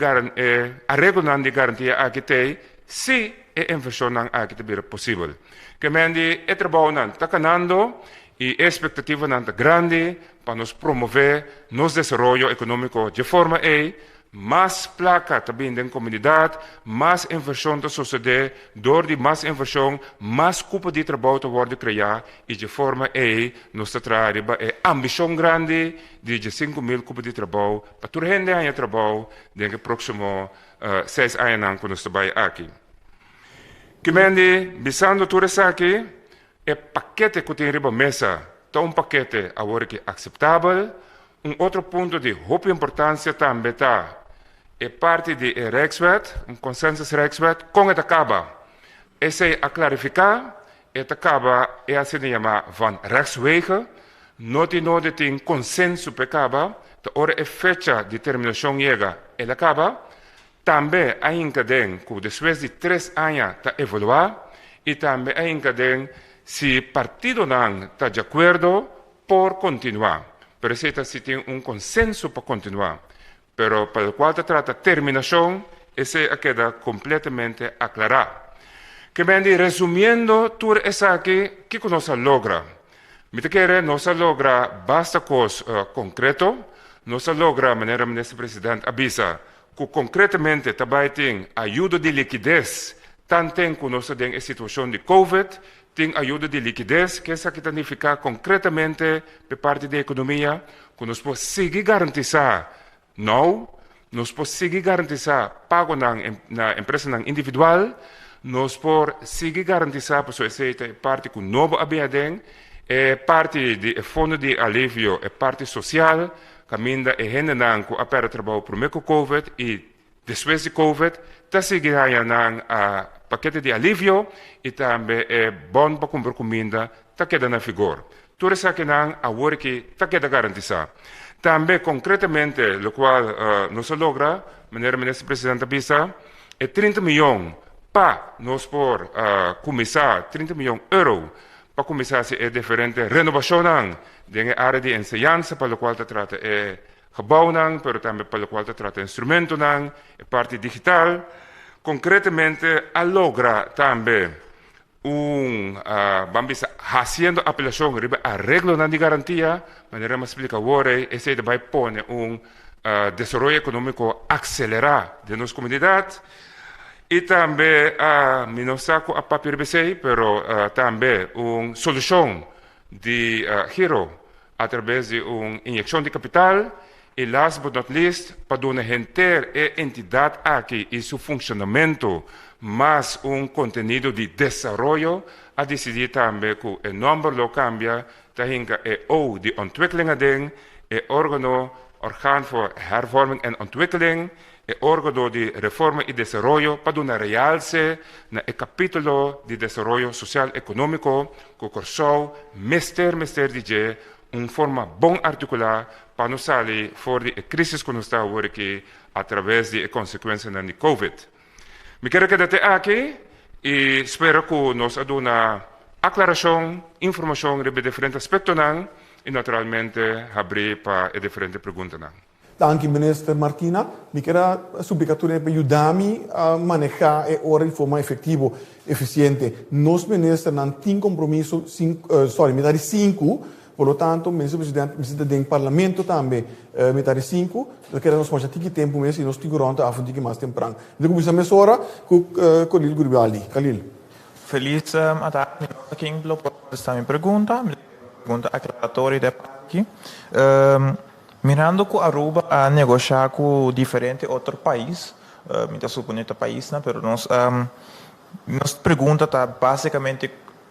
areglonan di garantia aki t'ei si e invershonnan aki ta bira posibel. Ke men di e trabounan ta kanando i e espektativanan ta grandi Pa nos promové nos desaroyo ekonómiko dje forma ei, mas plaka ta bini den komunidat, mas invershon ta sosodé, dor di mas invershon, mas kupo di trabou ta wòrdu kreá i dje forma ei nos ta traha riba e ambishon grandi di dje 5000 kupo di trabou pa tur hende haña trabou den e próksimo seis añanan ku nos ta bai aki. Kimendi, bisando tur esaki, E pakete ku tin riba mesa ta un pakete awor ki akseptabel. Un otro punto di hopi importansia tambe ta e parti di e Rijkswet, un consensus Rijkswet, kon e ta kaba. Esei a klarifiká, e ta kaba e asina yamá van rechtswege, no tin nodi tin konsenso pa e kaba, ta ora e fecha di terminashon yega el a kaba. Tambe a hinka den ku despues di tres aña ta evaluá i tambe a hinka den si partidonan ta di akuerdo por kontinuá. Pero esei ta si tin un konsenso pa kontinuá. Pero pa lokual ta trata terminashon, esei a keda kompletamente aklará. Ke men di resumiendo tur esaki, kiko nos a logra? Mi ta kere nos a logra basta kos konkreto. Nos a logra, manera Minister President a bisa, ku konkretamente ta bai tin ayudo di likides tanten ku nos ta den e situashon di Covid, tin ayudo di likides, ke esaki ta nifiká konkretamente p'e parti di ekonomia? Ku nos por sigui garantisá nou, nos por sigui garantisá pagonan na empresanan individual, nos por sigui garantisá, pasobra esei ta e parti ku nobo a bin aden, e parti di e fondo di alivio, e parti sosial, kaminda e hendenan ku a pèrdè trabou promé ku Covid i despues di Covid ta sigui haña nan pakete di alivio i tambe e bòn pa kumpra kuminda ta keda na vigor. Tur esakinan awor aki ta keda garantisá. Tambe konkretamente lokual nos a logra, manera Minister President a bisa, e 30 miyon pa nos por kuminsá, 30 miyon euro pa kuminsá hasi e diferente renobashonnan den e área di enseñansa pa lokual ta trata e gebouwnan, pero tambe pa lokual ta trata instrumentonan, e parti digital. Konkretamente a logra tambe un, ban bisa, hasiendo apelashon riba areglonan di garantia, manera mi a splika awor ei, esei ta bai pone un desaroyo ekonómiko akselerá den nos komunidat. I tambe mi no sa ku a papia riba esei, pero tambe un solushon di giro a traves di un inyekshon di kapital i last but not least pa duna henter e entidat aki i su funshonamentu mas un kontenido di desaroyo a disidí tambe ku e nòmber lo kambia ta hinka e O di ontwikkeling aden, e órgano, Orgaan voor Hervorming en Ontwikkeling, E Organo di Reforma i Desaroyo pa duna realse na e kapítulo di desaroyo sosial-ekonómiko ku Kòrsou mester mester di dje un forma bon artikulá pa nos sali for di e krísis ku nos ta awor aki atraves di e konsekuensianan di Covid. Mi kere keda te aki i spera ku nos a duna aklarashon, informashon riba e diferente aspektonan i naturalmente habrí pa e diferente preguntanan. Danki Minister Martina. Mi kier a suplica tur hende pa yuda mi maneha e ora di forma efectivo, eficiente. Nos ministernan tin compromiso sorry, mitar di sinku, por lo tanto Minister President mester ta den Parlamento tambe mitar di sinku. Ta keda nos masha tiki tempo mes y nos tin cu rond af un tiki mas tempran. Mi ta cuminsa mesora cu Khalil Guribaldi. Khalil. Feliz atardi. Mi no sa ken lo por contesta mi pregunta. Mi ta kere un pregunta aclaratorio di e parti aki. Mirando ku Aruba a negoshá ku diferente otro pais, mi ta suponé ta paisnan, pero nos nos pregunta ta básikamente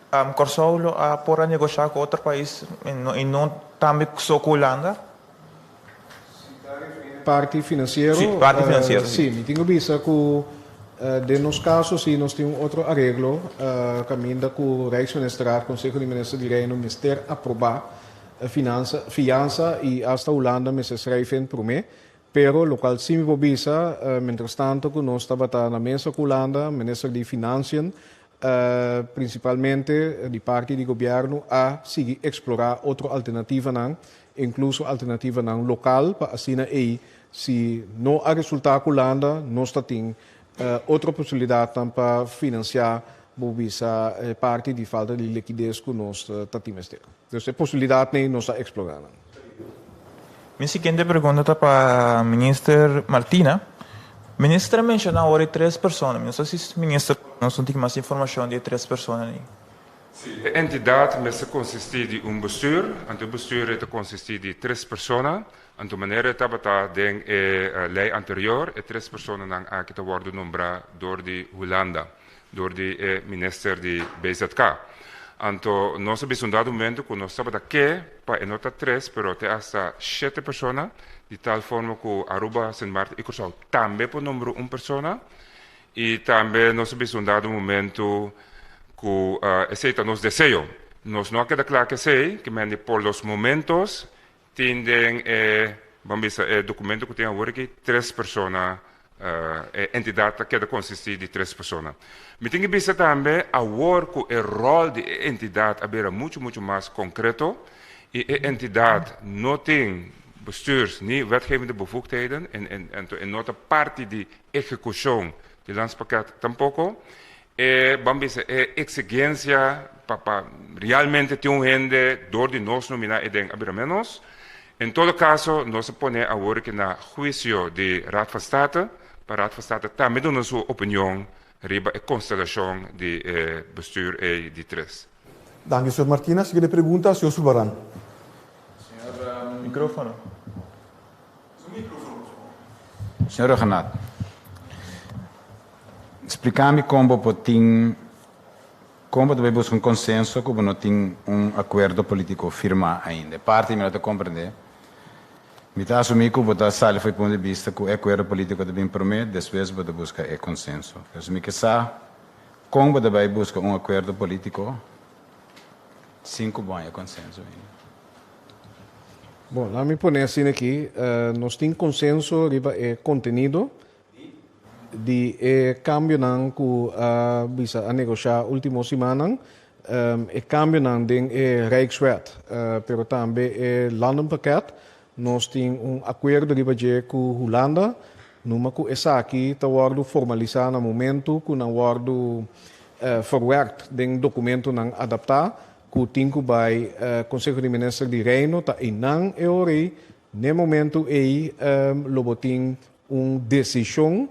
Kòrsou lo a por a negoshá ku otro pais i no tambe so ku Hulanda? Si ta referí parti finansiero, Sí, parti finansiero, sí. Mi tin ku bisa ku den nos kaso sí nos tin un otro areglo kaminda ku Rijksministerraad, Konseho di Minister di Reino, mester aprobá Finansa, fiansa y hasta Hulanda mester schrijf in prome, pero locual si mi por bisa, mientras tanto cu nos tabata na mesa cu Hulanda, Minister di Financiën, principalmente di parti di Gobierno a sigui explora otro alternativanan, incluso alternativanan local, pa asina ey si no a resulta cu Hulanda, nos ta tin otro posibilidadnan pa financia, bo bisa, e parti di falta di liquidez cu nos ta tin mester. Dus e posibilidadnan nos a explora nan. Mi siguiente pregunta ta pa Minister Martina. Minister a menciona awor e tres persona. Mi no sa si Minister por nos un tiki mas informacion di e tres personanan ei. Si, e entidad mester consisti di un bestuur, anto e bestuur ei ta consisti di tres persona. Anto manera e tabata den e ley anterior, e tres personanan aki ta wordo nombra door di Hulanda. Dor di e minister di BZK. Anto nos a bisa un dado momento ku nos tabata ke pa e no ta tres pero te hasta shete persona, di tal forma ku Aruba, Sint Maarten i Kòrsou tambe por nombra un persona. I tambe nos a bisa un dado momento ku esei ta nos deseo. Nos no a keda kla ku esei, ke mende por los momentos Tin den e, ban bisa, e documento cu tin awor aki, tres persona, e entidad ta keda consisti di tres persona. Mi tin ki bisa tambe awor cu e rol di e entidad a bira mucho, mucho mas concreto y e entidad no tin, bestuurs ni wetgevende bevoegdheden en en anto e no ta parti di ehekushon di landspakket tampoko. E ban bisa e exigencia pa pa realmente tin un hende door di nos nomina e den a bira menos. En todo caso nos a pone awor ki na huicio di Raad van State pa Raad van State tambe duna su opinion riba e constelacion di e bestuur ey di tres. Danki señor Martina. Siguiente pregunta, señor Sulbaran. Señor microfono. Señor Rhuggenaath, splica mi con bo por tin, con bo ta bay busca un consenso cu bo no tin un acuerdo politico firma ainda. E parti mi no ta comprende. Mi ta asumi cu bo ta sali for e punto di bista cu e acuerdo politico ta bin prome, despues bo ta busca e consenso. Pues mi ke sa con bo ta bay busca un acuerdo politico sin cu bo haña consenso ainda. Bon, laat mi pone asina aki, nos tin consenso riba e contenido di e cambionan cu a bisa a negosha ultimo simannan, e cambionan den e Rijkswet, pero tambe e Landenpakket. Nos tin un acuerdo riba dje cu Hulanda, numa cu esaki ta wordo formalisa na momento cu nan wordo verwerkt den documentonan adapta cu tin cu bay Conseho di Minister di Reino ta eynan e ora ey, n'e momento ey lo bo tin un decision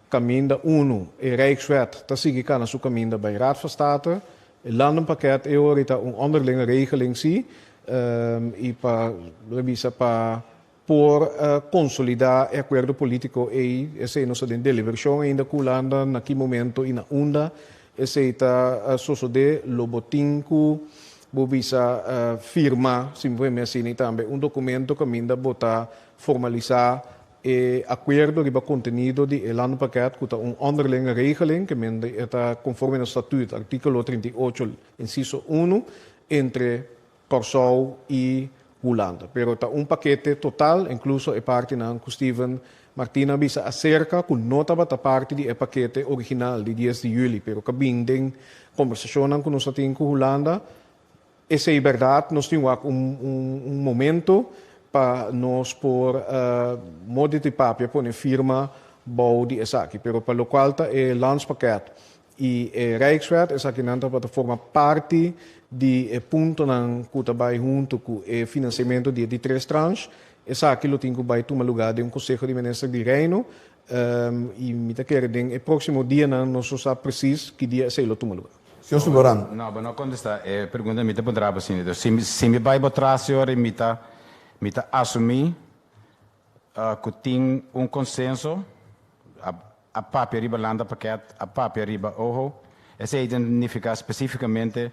caminda uno e Rijkswet ta sigui cana su caminda bay Raad van State, e Landenpakket e ora ey ta un onderlinge regeling si y pa lo bisa pa por consolida e acuerdo politico ey, esey nos ta den deliberacion ainda cu Hulanda na ki momento y na unda esey ta sosode, lo bo tin cu bo bisa firma, si mi por heme asina, y tambe un documento caminda bo ta formalisa e acuerdo riba contenido di e landenpakket cu ta un onderlinge regeling, ke mende e ta conforme na statuut articulo 38 inciso uno entre Kòrsou i Hulanda. Pero ta un pakete total, inkluso e partinan ku Steven Martina a bisa aserka ku no tabata parti di e pakete original di dies di yüli, pero ku a bin den kombersashonnan ku nos a tin ku Hulanda. Esei bèrdat, nos tin wak un un momento pa nos por modi di papia pone firma bou di esaki. Pero pa lokual ta e landspakket I e Rijkswet, esakinan tabata forma parti di e puntonan ku ta bai huntu ku e finansiamentu di e di tres tranche. Esaki lo tin ku bai tuma lugá den un Konseho di Minister di Reino i mi ta kere den e próksimo dianan nos lo sa presis ki dia esei lo tuma lugá. Señor Sulvaran. No, bo no kontestá e pregunta mi ta puntra bo asina. Dus si mi bai bo tras señor i mi ta mi ta asumí ku tin un konsenso A papia riba landapakket, a papia riba oho. Esei ta nifiká spesífikamente,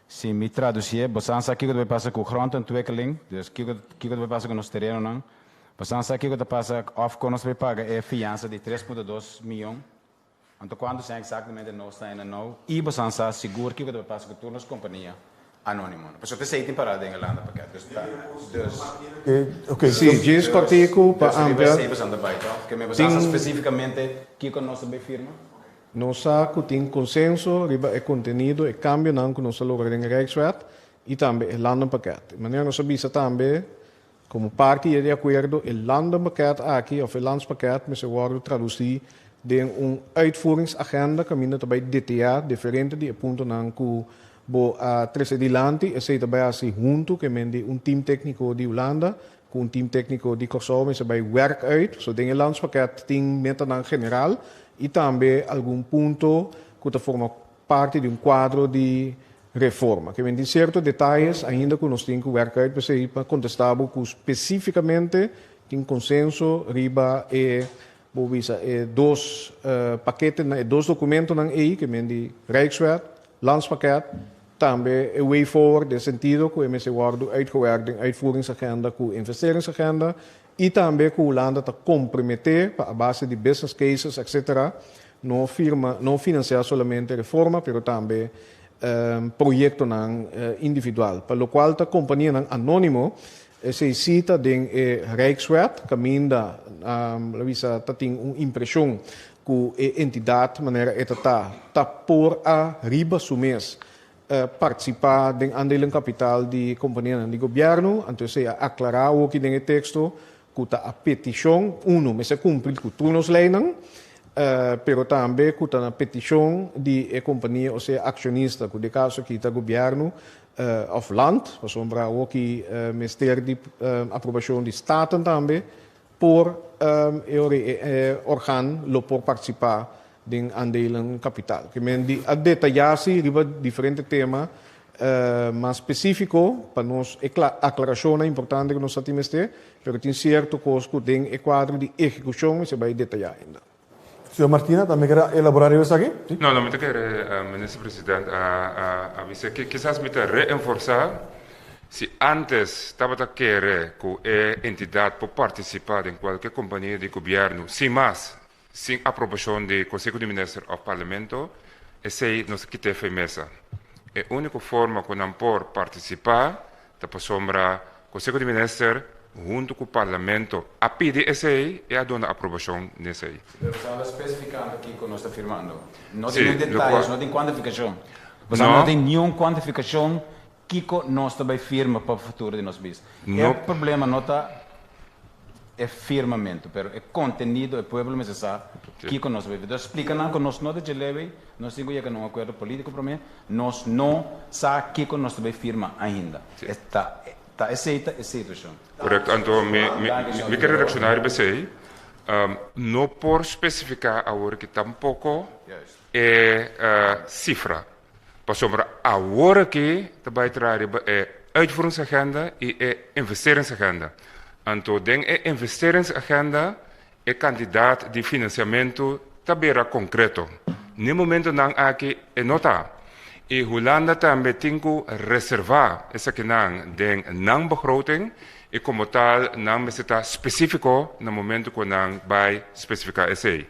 si mi tradusié, bosan sa kiko ta bai pasa ku grondontwikkeling, dus kiko kiko ta bai pasa ku nos terenonan, bosan sa kiko ta pasa òf kon nos ta bai paga e fiansa di 3.2 mion, anto kuantu sèn eksaktamente nos ta henda nou, i bosan sa sigur kiko ta bai pasa ku tur nos kompania. Anónimo. Pasobra p'esei tin pará den e landapakket. Dus ta, dus. Oké, Sí, djis kòrtiku pa Dus riba amplia. esei boso ta bai, tòg? Ke me boso Tin. sa spesífikamente kiko nos ta bai firma? Nos sa ku tin konsenso riba e kontenido, e kambionan ku nos a logra den e Rijkswet i tambe e landenpakket. E manera nos a bisa tambe, komo parti di e akuerdo, e landenpakket aki òf e landspakket mester wòrdu tradusí den un uitvoeringsagenda kaminda ta bai detayá diferente di e puntonan ku Bo a trese dilanti, esei ta bai hasi huntu ku e men di un tim tékniko di Hulanda ku un tim tékniko di Kòrsou mester bai wèrk uit. So den e landspakket tin metanan general i tambe algun punto ku ta forma parti di un kuadro di reforma. Ke men tin sierto detayes ainda ku nos tin ku wèrk uit p'esei pa kontestá bo ku spesífikamente tin konsenso riba e bo bisa e dos paketenan, e dos dokumentonan ei ke men di Rijkswet Landspakket, tambe e way forward den sentido ku e mester wòrdu uitgewerkt den uitvoeringsagenda ku investeringsagenda i tambe ku Hulanda ta komprometé pa a base di business cases etc. No firma, no finansiá solamente reforma pero tambe proyektonan individual. Pa lokual ta kompanianan anónimo, esei sí ta den e Rijkswet kaminda lo bisa ta tin un impreshon ku e entidat manera e ta ta, ta por a riba su mes. partisipá den aandelenkapitaal di kompanianan di gobièrnu, anto esei a aklará awoki den e teksto ku ta a petishon, unu, mester kumpli ku tur nos leinan, pero tambe ku ta na petishon di e kompania osea akshonista, ku den kaso aki ta gobièrnu òf land, pasobra awoki mester di aprobashon di Staten tambe por e ora e organ lo por partisipá den aandelen kapitaal. Ke men di a detayá si riba diferente tema mas spesífiko pa nos e aklarashonnan importante ku nos ta tin mester, pero tin sierto kos ku den e kuadro di ehekushon mester bai detayá ainda. Señor Martina tambe ker a elaborá riba esaki? Si. No, no mi ta kere, Minister President a bisa ke kisas mi ta reenforsá si antes tabata kere ku e entidat por partisipá den kualke kompania di gobièrnu sin mas Sin aprobashon di Konseho di Minister òf Parlamento, esei no ta kit'é fei mesa. E úniko forma ku nan por partisipá ta pasobra Konseho di Minister huntu ku Parlamento a pidi esei i a duna aprobashon n'esei. Pero bo ta spesifikando kiko nos ta firmando. No tin niun detayes, no tin kuantifikashon. Bo sa no tin niun kuantifikashon kiko nos ta bai firma pa futuro di nos pais. E problema no ta e firmamentu, pero e kontenido, e pueblo mester sa kiko nos ta bai firma. Entonces splika nan ku nos no ta djelewe, nos tin ku yega na un akuerdo polítiko promé, nos no sa kiko nos ta bai firma ainda. Ta ta esei ta e situashon. Korekto, anto mi mi ke reakshoná riba esei. No por spesifiká awor ki tampoko e sifra. Pasobra awor aki ta bai traha riba e uitvoeringsagenda i e investeringsagenda. Anto den e investeringsagenda e kantidat di finansiamentu ta bira konkreto. N'e momentonan aki e no ta. I Hulanda tambe tin ku reservá esakinan den nan begroting i komo tal nan mester ta spesífiko na momentu ku nan bai spesifiká esei.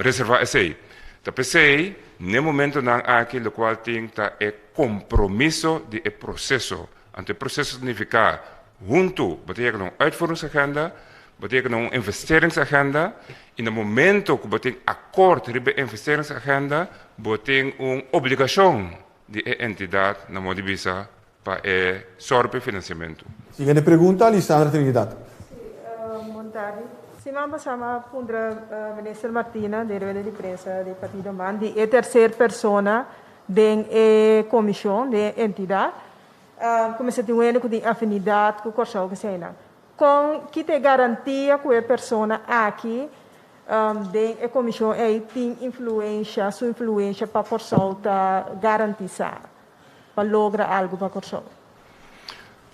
Reservá esei. Ta p'esei, n'e momentonan aki lokual tin ta e kompromiso di e proseso. Anto e proseso ta nifiká huntu bo ta yega na un uitvoeringsagenda, bo ta yega na un investeringsagenda i na momento ku bo tin akòrt riba e investeringsagenda bo tin un obligashon di e entidat na moda di bisa pa e sòru pa e finansiamentu. Siguiente pregunta, Lisandra Trinidad. Sí, bon tardi. Siman pasá mi a puntra Minister Martina den rueda di prensa di Partido man di e tercer persona den e komishon, den e entidat, ku mester tin un hende ku tin afinidat ku Kòrsou k'eseinan. Kon, ki ta e garantia ku e persona aki den e komishon ei tin influensha, su influensha pa Kòrsou ta garantisá? pa logra algu pa Kòrsou?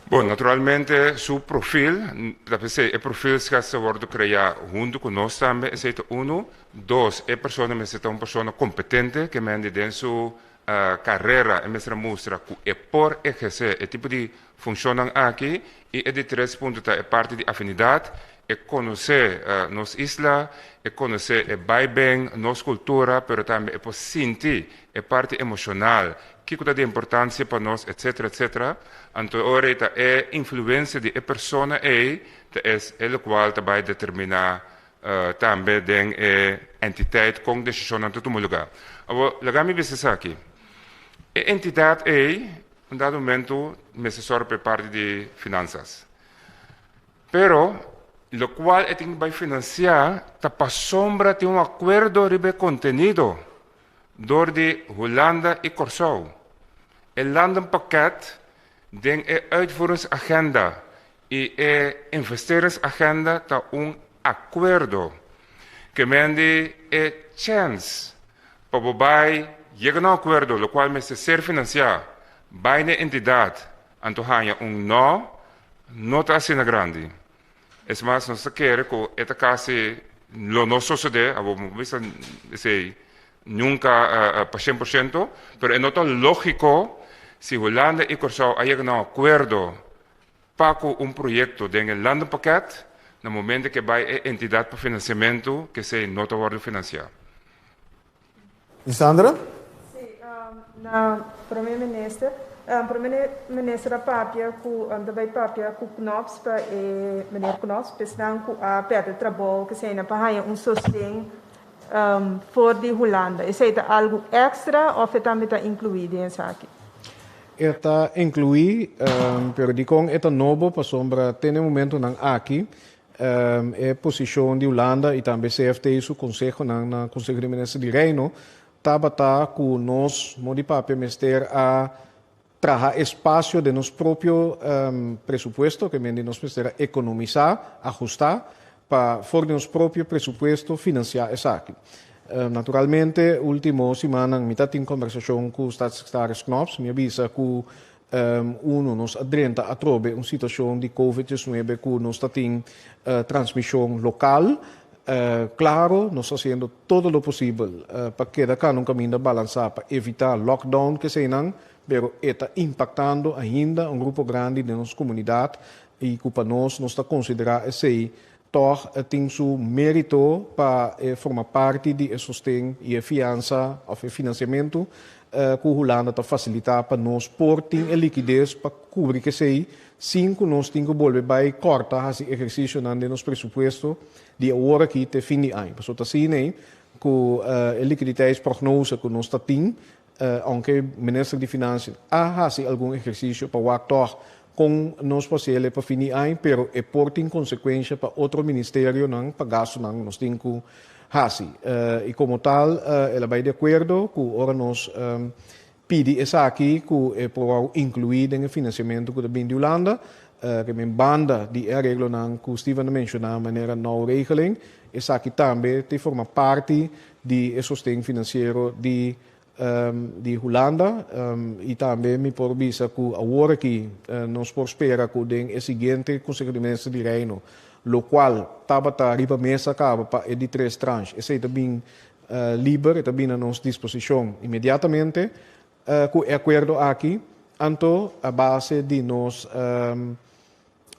Bon, naturalmente su profil, ta p'esei e profilschets ta wòrdu kreá huntu ku nos tambe, esei ta unu. Dos, e persona mester ta un persona kompetente, ke mende den su karera e mester a mustra ku e por ehersé e tipo di funshonnan aki. I e di tres punto ta e parti di afinidat, e konosé nos isla, e konosé e bai ben nos kultura, pero tambe e por sinti e parti emoshonal, kiko ta di importansia pa nos, etcetera, etcetera. Anto e ora ei ta e influensia di e persona ei ta es e lokual ta bai determiná tambe den e entiteit kon desishonnan ta tuma lugá. Awor, laga mi bisa esaki, e entidat ei un dado momento mester sòru pa e parti di finansas. Pero, lokual e tin ku bai finansiá ta pasobra tin un akuerdo riba e kontenido dor di Hulanda i Kòrsou. E landenpakket den e uitvoeringsagenda i e investeringsagenda ta un akuerdo. Ke men di e chèns pa bo bai yega na un akuerdo lokual mester ser finansiá bai na e entidat anto haña un nò no ta asina grandi. Es mas, nos ta kere ku e ta kasi lo no sosodé, abo bo bisa esei nunka pa shen por shento, pero e no ta lógiko si Hulanda i Kòrsou a yega na un akuerdo pa ku un proyekto den e landenpakket, na momento ke bai e entidat pa finansiamentu, ke esei no ta wòrdu finansiá. Lisandra? Sí, na Prome Minister. Prome Minister a papia ku ta bai papia ku Knops pa e meneer Knops pa esnan ku a pèrdè trabou keseinan pa haña un sosten for di Hulanda. Esei ta algu èkstra òf e tambe ta inkluí den esaki? E ta inkluí, pero dikon e ta nobo? Pasobra te na e momentonan aki e posishon di Hulanda i tambe CFT su konsehonan na Konseho di Minister di Reino tabata ku nos mo di papia mester a traha espasio den nos propio presupuesto, ke men di nos mester a ekonomisá, ahustá, pa for di nos propio presupuesto finansiá esaki. Naturalmente, último simannan mi ta tin kombersashon ku Staatssecretaris Knops, mi a bisa ku uno nos a drenta atrobe un situashon di Covid diesnuebe ku nos ta tin transmishon lokal. Klaro, nos ta hasiendo todo lo posibel pa keda kana un kaminda balansá pa evitá lockdown keseinan, pero e ta impaktando ainda un grupo grandi den nos komunidat i ku pa nos nos ta konsiderá esei tòg tin su mérito pa e forma parti di e sosten i e fiansa òf e finansiamentu ku Hulanda ta fasilitá pa nos por tin e likides pa kubri kesei sin ku nos tin ku bolbe bai kòrta hasi ehersisionan den nos presupuesto di awor aki te fin di aña. Pasobra ta asina ei ku e likiditeitsprognose ku nos ta tin Aunke Minister di Financiën a haci algun ehercicio pa wak tog con nos por haciele pa fin di aña, pero e por tin consecuencia pa otro ministerionan pa gastonan nos tin cu haci. Y como tal el a bay di acuerdo cu ora nos pidi esaki cu e por wou inclui den e financiamento cu ta bin di Hulanda, ke men banda di e areglonan cu Steven a menciona manera nauw regeling, esaki tambe ta forma parti di e sosten finansiero di di Hulanda i tambe mi por bisa ku awor aki nos por spera ku den e siguiente Konseho di Minister di Reino lokual tabata riba mesa kaba pa e di tres tranche esei ta bin liber e ta bin na nos disposishon inmediatamente ku e akuerdo aki anto a base di nos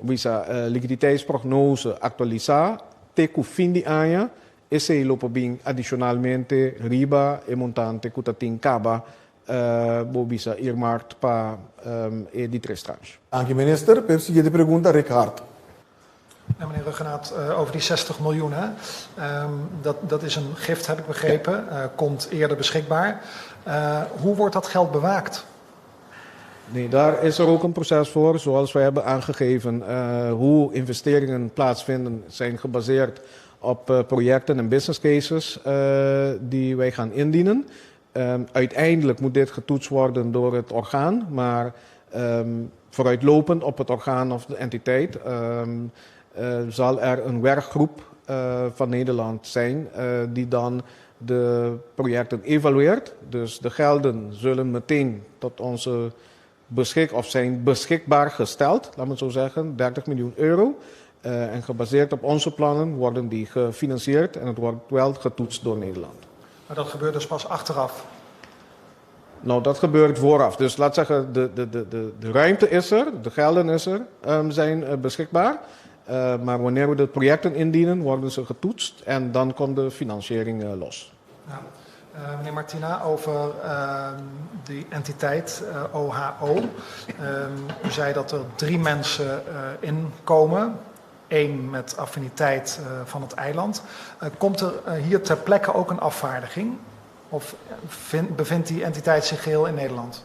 Bisa likiditeitsprognose aktualisá te ku fin di aña, esei lo por bin adishonalmente riba e montante ku ta tin kaba bo bisa earmarked pa e di tres tranche. Danki minister. P'e siguiente pregunta Rick Hart. Ja, meneer Rhuggenaath, over die 60 miljoen, hè? Dat, dat is een gift, heb ik begrepen, komt eerder beschikbaar. Hoe wordt dat geld bewaakt? Nee, daar is er ook een proces voor. Zoals wij hebben aangegeven, hoe investeringen plaatsvinden zijn gebaseerd op projecten en business cases die wij gaan indienen. Uiteindelijk moet dit getoetst worden door het orgaan, maar vooruitlopend op het orgaan of de entiteit zal er een werkgroep van Nederland zijn die dan de projecten evalueert. Dus de gelden zullen meteen tot onze beschik of zijn beschikbaar gesteld, laat me het zo zeggen, 30 miljoen euro. En gebaseerd op onze plannen worden die gefinancierd en het wordt wel getoetst door Nederland. Maar dat gebeurt dus pas achteraf? Nou, dat gebeurt vooraf. Dus laat zeggen, de, de, de, de, de ruimte is er, de gelden is er, zijn beschikbaar. Maar wanneer we de projecten indienen, worden ze getoetst en dan komt de financiering los. Ja. Meneer Martina, over die entiteit OHO. U zei dat er 3 mensen inkomen. 1 met affiniteit van het eiland. Komt er hier ter plekke ook een afvaardiging? Of bevindt die entiteit zich geheel in Nederland?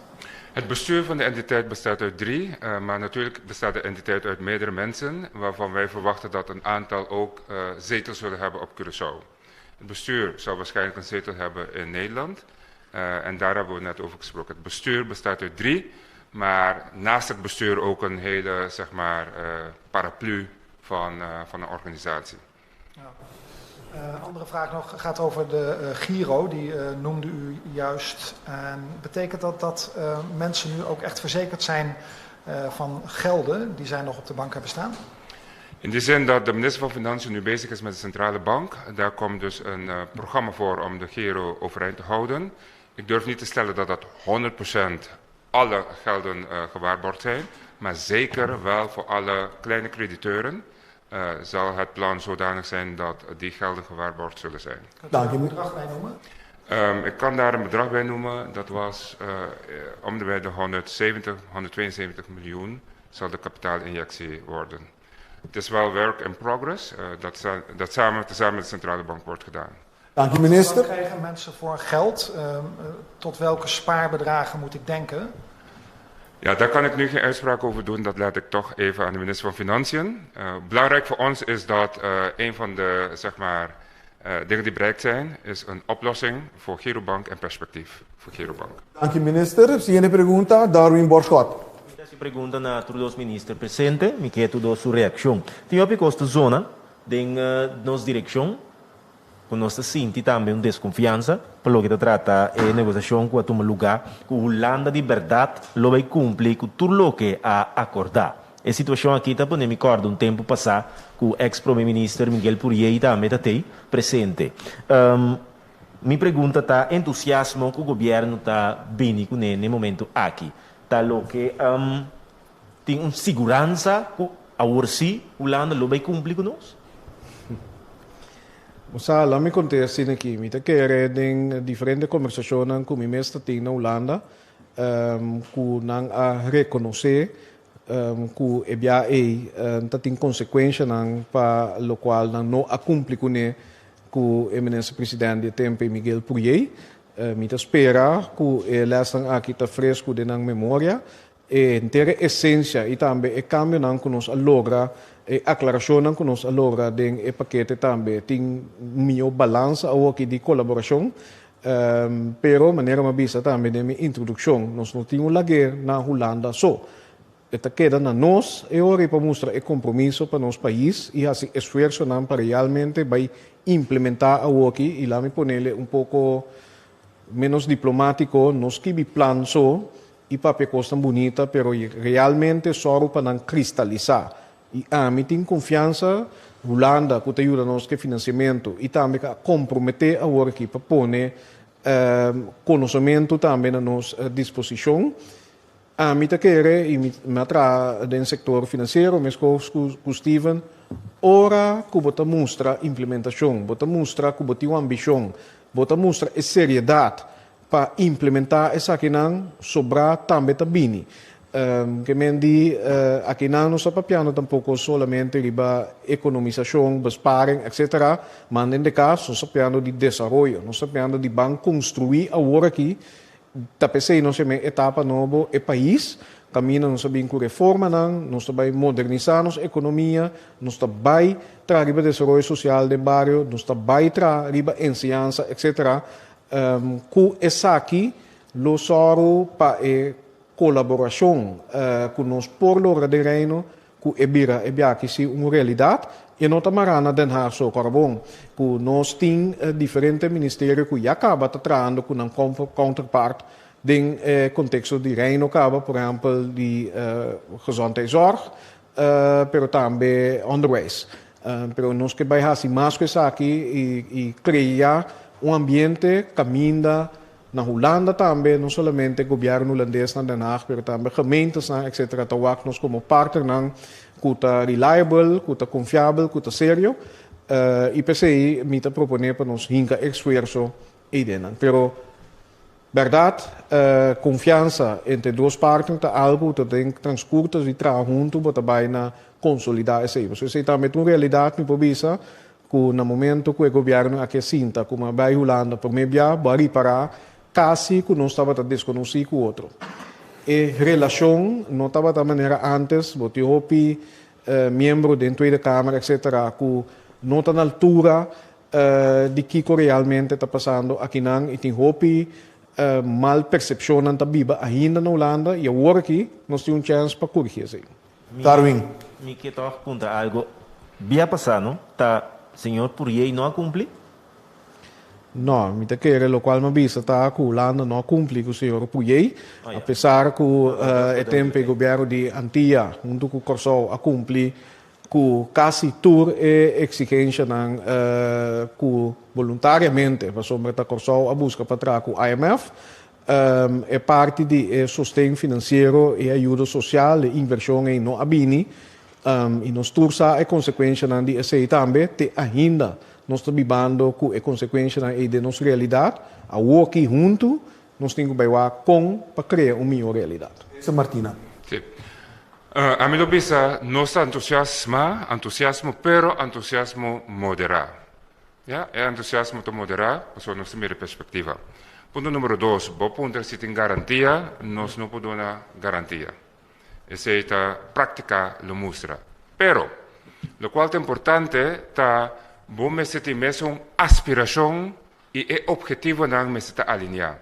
Het bestuur van de entiteit bestaat uit 3, maar natuurlijk bestaat de entiteit uit meerdere mensen, waarvan wij verwachten dat een aantal ook zetels zullen hebben op Curaçao. Het bestuur zal waarschijnlijk een zetel hebben in Nederland, en daar hebben we net over gesproken. Het bestuur bestaat uit 3, maar naast het bestuur ook een hele, zeg maar, paraplu van een organisatie. Ja. Andere vraag nog gaat over de Giro, die noemde u juist. En betekent dat dat mensen nu ook echt verzekerd zijn van gelden die zij nog op de bank hebben staan? In die zin dat de minister van Financiën nu bezig is met de centrale bank. Daar komt dus een programma voor om de Giro overeind te houden. Ik durf niet te stellen dat dat 100% alle gelden gewaarborgd zijn, maar zeker wel voor alle kleine crediteuren. Zal het plan zodanig zijn dat die gelden gewaarborgd zullen zijn. Kunt u daar een bedrag bij noemen? Ik kan daar een bedrag bij noemen. Dat was om de bij de 170, 172 miljoen zal de kapitaalinjectie worden. Het is wel work in progress, dat tezamen met de centrale bank wordt gedaan. Dank u, minister. Wat krijgen mensen voor geld? Tot welke spaarbedragen moet ik denken? Ja, daar kan ik nu geen uitspraak over doen. Dat laat ik toch even aan de minister van Financiën. Belangrijk voor ons is dat een van de, zeg maar, dingen die bereikt zijn, is een oplossing voor Girobank en perspectief voor Girobank. Danki minister. Siguiente pregunta, Darwin Borschot. Mi ta hasi pregunta na tur dos minister presente, mi ke tur dos su reakshon. Tin hopi kos ta zona den nos direkshon ku nos ta sinti tambe un deskonfiansa pa loke ta trata e negosiashon ku a tuma lugá ku Hulanda di bèrdat lo bai kumpli ku tur loke a akordá. E situashon aki ta pone mi kòrda un tempu pasá ku eks prome minister Miguel Pourier tambe ta tei presente. Mi pregunta ta entusiasmo ku gobièrnu ta bini kuné n'e momentu aki ta loke tin un siguransa ku awor sí Hulanda lo bai kumpli ku nos? Bo sa, laat mi kont'é asina aki, mi ta kere den diferente kombersashonnan ku mi mes ta tin na Hulanda ku nan a rekonosé ku e bia ei ta tin konsekuenshanan pa lokual nan no a kumpli kuné ku e minister president di e tempu ei Miguel Pourier. Mi ta spera ku e lèsnan aki ta fresku den nan memoria. E henter e esensia i tambe e kambionan ku nos a logra, e aklarashonnan ku nos a logra den e pakete tambe tin mihó balansa awoki di kolaborashon. Pero manera mi a bisa tambe den mi introdukshon, nos no tin un lag'é na Hulanda so. E ta keda na nos e ora ei pa mustra e kompromiso pa nos pais i hasi esfuersonan pa realmente bai implementá awoki i laat mi ponele un poko ménos diplomátiko, no skibi plan so i papia kosnan bunita pero realmente sòru pa nan kristalisá. I ami tin konfiansa Hulanda ku ta yuda nos ku e finansiamentu i tambe ku a komprometé awor aki pa pone konosementu tambe na nos disposishon. Ami ta kere i mi a traha den sektor finansiero meskos ku Steven, ora ku bo ta mustra implementashon, bo ta mustra ku bo tin un ambishon, bo ta mustra e seriedat Pa implementá esakinan sobrá tambe ta bini. Ke men di akinan nos ta papiando tampoko solamente riba ekonomisashon, besparing, etcetera, ma den de kas nos ta papiando di desaroyo, nos ta papiando di ban konstruí awor aki, ta p'esei nos yama e etapa nobo e pais, kaminda nos ta bin ku reformanan, nos ta bai modernisá nos ekonomia, nos ta bai traha riba desaroyo sosial den bario, nos ta bai traha riba enseñansa, etcetera. Ku esaki lo sòru pa e kolaborashon ku nos por logra den Reino ku e bira e biaha si un realidat. E no ta mará na Den Haag so, kòrda bon ku nos tin diferente ministerio ku ya kaba ta trahando ku nan counterpart den e konteksto di Reino kaba, por ehèmpel di Gezondheidszorg, pero tambe onderwijs. Pero nos ke bai hasi mas ku esaki i krea un ambiente kaminda na Hulanda tambe, no solamente gobièrnu hulandes na Den Haag, pero tambe gemeentesnan etcetera ta wak nos komo partnernan ku ta reliable, ku ta konfiabel, ku ta serio. I p'esei mi ta proponé pa nos hinka esfuerso eidennan. Pero Bèrdat, konfiansa entre dos partner ta algu ku ta den transkurto di traha huntu bo ta bai na konsolidá esei. Pasobra esei tambe ta un realidat mi por bisa ku na momento ku e gobièrnu a ke sinta ku a bai Hulanda promé bia bo a ripará kasi ku nos tabata deskonosí ku otro. E relashon no tabata manera ántes, bo tin hopi miembro den Tweede Kamer etcetera ku no ta na altura di kiko realmente ta pasando akinan i tin hopi mal persepshonnan ta biba ainda na Hulanda i awor aki nos tin un chèns pa kurgi esei. Darwin. Mi ke tòg puntra algo. Bia pasá no ta señor Pourier no a kumpli? No, mi ta kere lokual mi a bisa ta ku Hulanda no a kumpli ku señor Pourier, apesar ku e tempu e gobièrnu di Antia huntu ku Kòrsou a kumpli ku kasi tur e eksigenshanan ku boluntariamente, pasobra ta Kòrsou a buska pa traha ku IMF, e parti di e sosten finansiero, e ayudo sosial, e invershon ei no a bini, i nos tur sa e konsekuenshanan di esei tambe, te ainda nos ta bibando ku e konsekuenshanan ei den nos realidat, awoki huntu nos tin ku bai wak kon pa krea un mihó realidat. Martina. Sí. Ami lo bisa nos ta entusiasma, entusiasmo, pero entusiasmo moderá. Ya, e entusiasmo ta moderá pasobra nos ta mira e perspektiva. Punto numero dos, bo puntra si tin garantia, nos no por duna garantia. Esei ta práktika lo mustra. Pero, lokual ta importante ta bo mester tin mesun aspirashon i e ophetivonan mester ta alineá.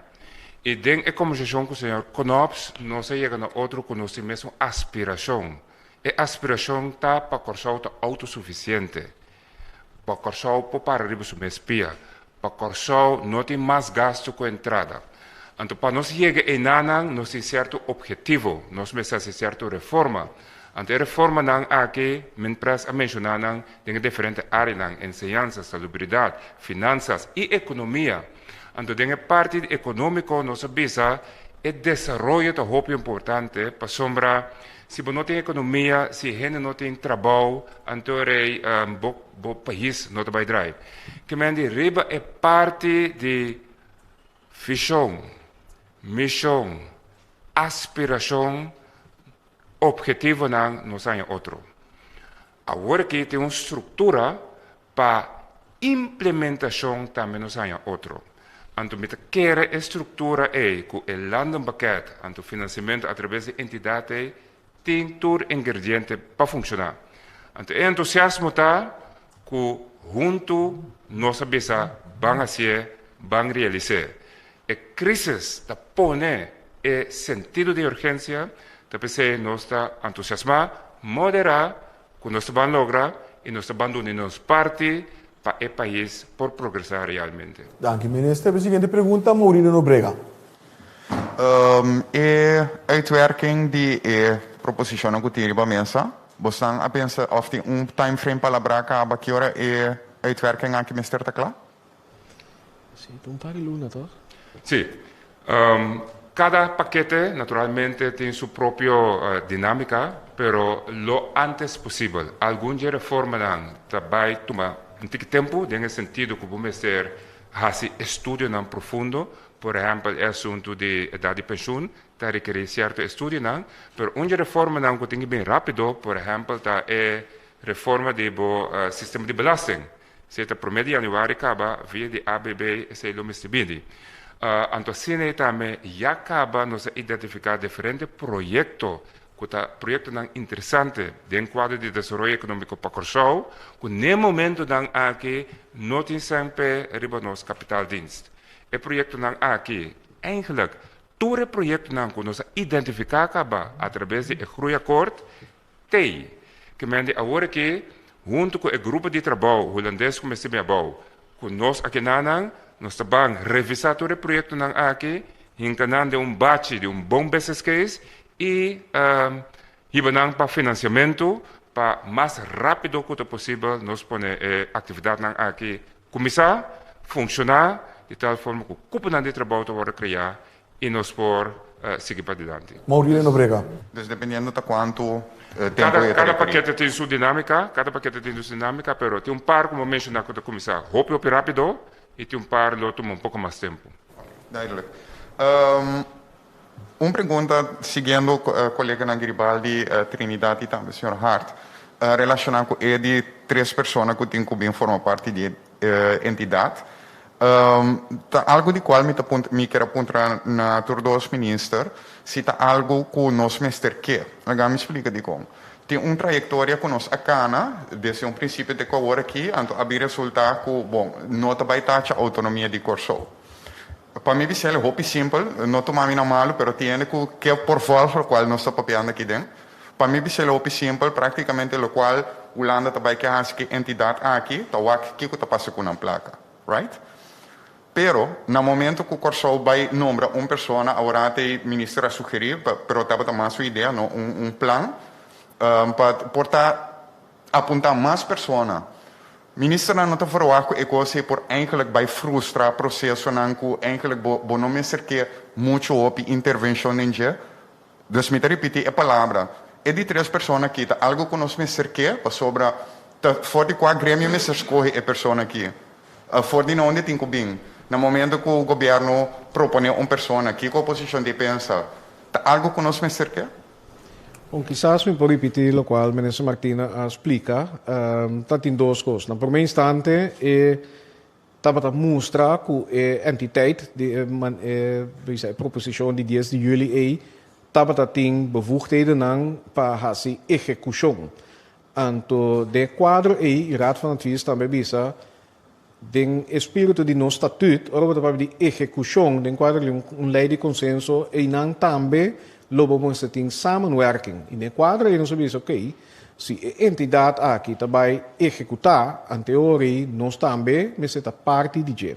I den e kombersashon ku señor Knops nos a yega na otro ku nos tin mesun aspirashon. E aspirashon ta pa Kòrsou ta outosufisiente. Pa Kòrsou por para riba su mes pia. Pa Kòrsou no tin mas gastu ku entrada. Anto pa nos yega einanan nos tin sierto ophetivo, nos mester hasi sierto reforma. Anto e reformanan aki Minpres a menshoná nan den e diferente áreanan, enseñansa, salubridat, finansas i ekonomia. Anto den e parti ekonómiko nos a bisa e desaroyo ta hopi importante pasobra si bo no tin ekonomia, si hende no tin trabou, anto rei bo bo pais no ta bai drai. Ke men di riba e parti di vishon, mishon, aspirashon, ophetivonan nos haña otro. Awor aki tin un struktura pa implementashon tambe nos haña otro. Anto mi ta kere e struktura ei ku e landenpakket, anto finansiamentu atraves di entidat ei, tin tur ingrediente pa funshoná. Anto e entusiasmo ta ku huntu nos a bisa ban hasié, ban realis'é. E krísis ta pone e sentido di urgensia, ta p'esei nos ta entusiasmá, moderá ku nos ta ban logra i nos ta ban duna nos parti pa e pais por progresá realmente. Danki minister. E siguiente pregunta Maurino Nobrega. E uitwerking di e proposicionnan cu tin riba mesa, bosnan a pensa of tin un time frame palabrá caba ki ora e uitwerking aki mester ta cla? Sí, ta un par di luna toch? Sí. Cada pakete naturalmente tin su propio dinámica, pero lo antes posibel. Algun dje reformanan ta bai tuma un tiki tempu den e sentido cu bo mester haci estudionan profundo. Por ehempel e asuntu di edad di pensioen ta rekerí cierto estudionan, pero un dje reformanan cu tin ki bin rápido, por ehempel, ta e reforma di bo sistema di belasting. Si e ta promé di yanüari kaba via di ABB esei lo mester bini. Anto asina ei tambe ya kaba nos a identifiká diferente proyekto ku ta proyektonan interesante den kuadro di desaroyo ekonómiko pa Kòrsou ku n'e momentunan aki no tin sèn p'e riba nos kapitaaldienst. E proyektonan aki eigenlijk tur e proyektonan ku nos a identifiká kaba atrabes di e Groeiakkoord Tei, ke men di awor aki, huntu ku e grupo di trabou hulandes ku mester bin abou ku nos akinanan, nos ta ban revisá tur e proyektonan aki, hinka nan den un bachi di un bon business case i hiba nan pa finansiamentu pa mas rápido ku ta posibel nos pone e aktividatnan aki kuminsá funshoná di tal forma ku kuponan di trabou ta wòrdu kreá i nos por sigui padilanti. Mauricio Nobrega. Dus dependiendo ta cuanto tempo Cada, e ta cada requeri. pakete tin su dinámica, cada pakete tin su dinámica, pero tin un par como menciona cu ta cuminsa hopi hopi rápido y tin un par lo tuma un poco mas tempo. Duidelijk. Un pregunta siguiendo coleganan Giribaldi, Trinidad y tambe señor Hart, relaciona cu e di tres persona cu tin cu bin forma parti di e entidad. Ta algo di cual mi ta puntra, mi kier a puntra na tur dos minister si ta algo cu nos mester ke. Laga mi splica dicon. Tin un trayectoria cu nos a cana desde un principio te cu awor aki, anto a bin resulta cu, bon, no ta bay tacha autonomia di Corsou. Pa mi bisel e hopi simpel, no tuma mi na malo, pero tin hende cu ke por volg locual nos ta papiando aki den. Pa mi bisel e hopi simpel, practicamente locual Hulanda ta bay ke haci cu e entidad aki ta wak kico ta pasa cu nan placa. Right? Pero, na momento cu Corsou bay nombra un persona, awor e minister a sugeri, pero tabata mas su idea, no un plan, pa por ta apunta mas persona. Ministernan no ta verwacht cu e cos ey por eigenlijk bay frustra procesonan cu eigenlijk bo bo no mester ke mucho hopi intervencion den dje. Dus mi ta ripiti e palabra, e di tres persona aki ta algo cu nos mester ke pasobra ta for di cua gremio mester scoge e persona aki, for di nonde tin cu bin. Na momento cu gobierno propone un persona, kico oposicion di pensa? Ta algo cu nos mester ke? Bon, kisas mi por ripiti locual Minister Martina a splica. Ta tin dos cos. Na prome instante e. tabata mustra ku e entiteit di e e bisa e proposishon di dies di yüli ei tabata tin bevoegdhedennan pa hasi ehekushon. Anto den e kuadro ei Raad van Advies tambe bisa den e spiritu di nos statut ora bo ta papia di ehekushon den kuadro di un lei di konsenso einan tambe lo bo mester tin samenwerking i den e kuadro ei nos a bisa oké Si e entidat aki ta bai ehekutá, anteori nos tambe mester ta parti di dje.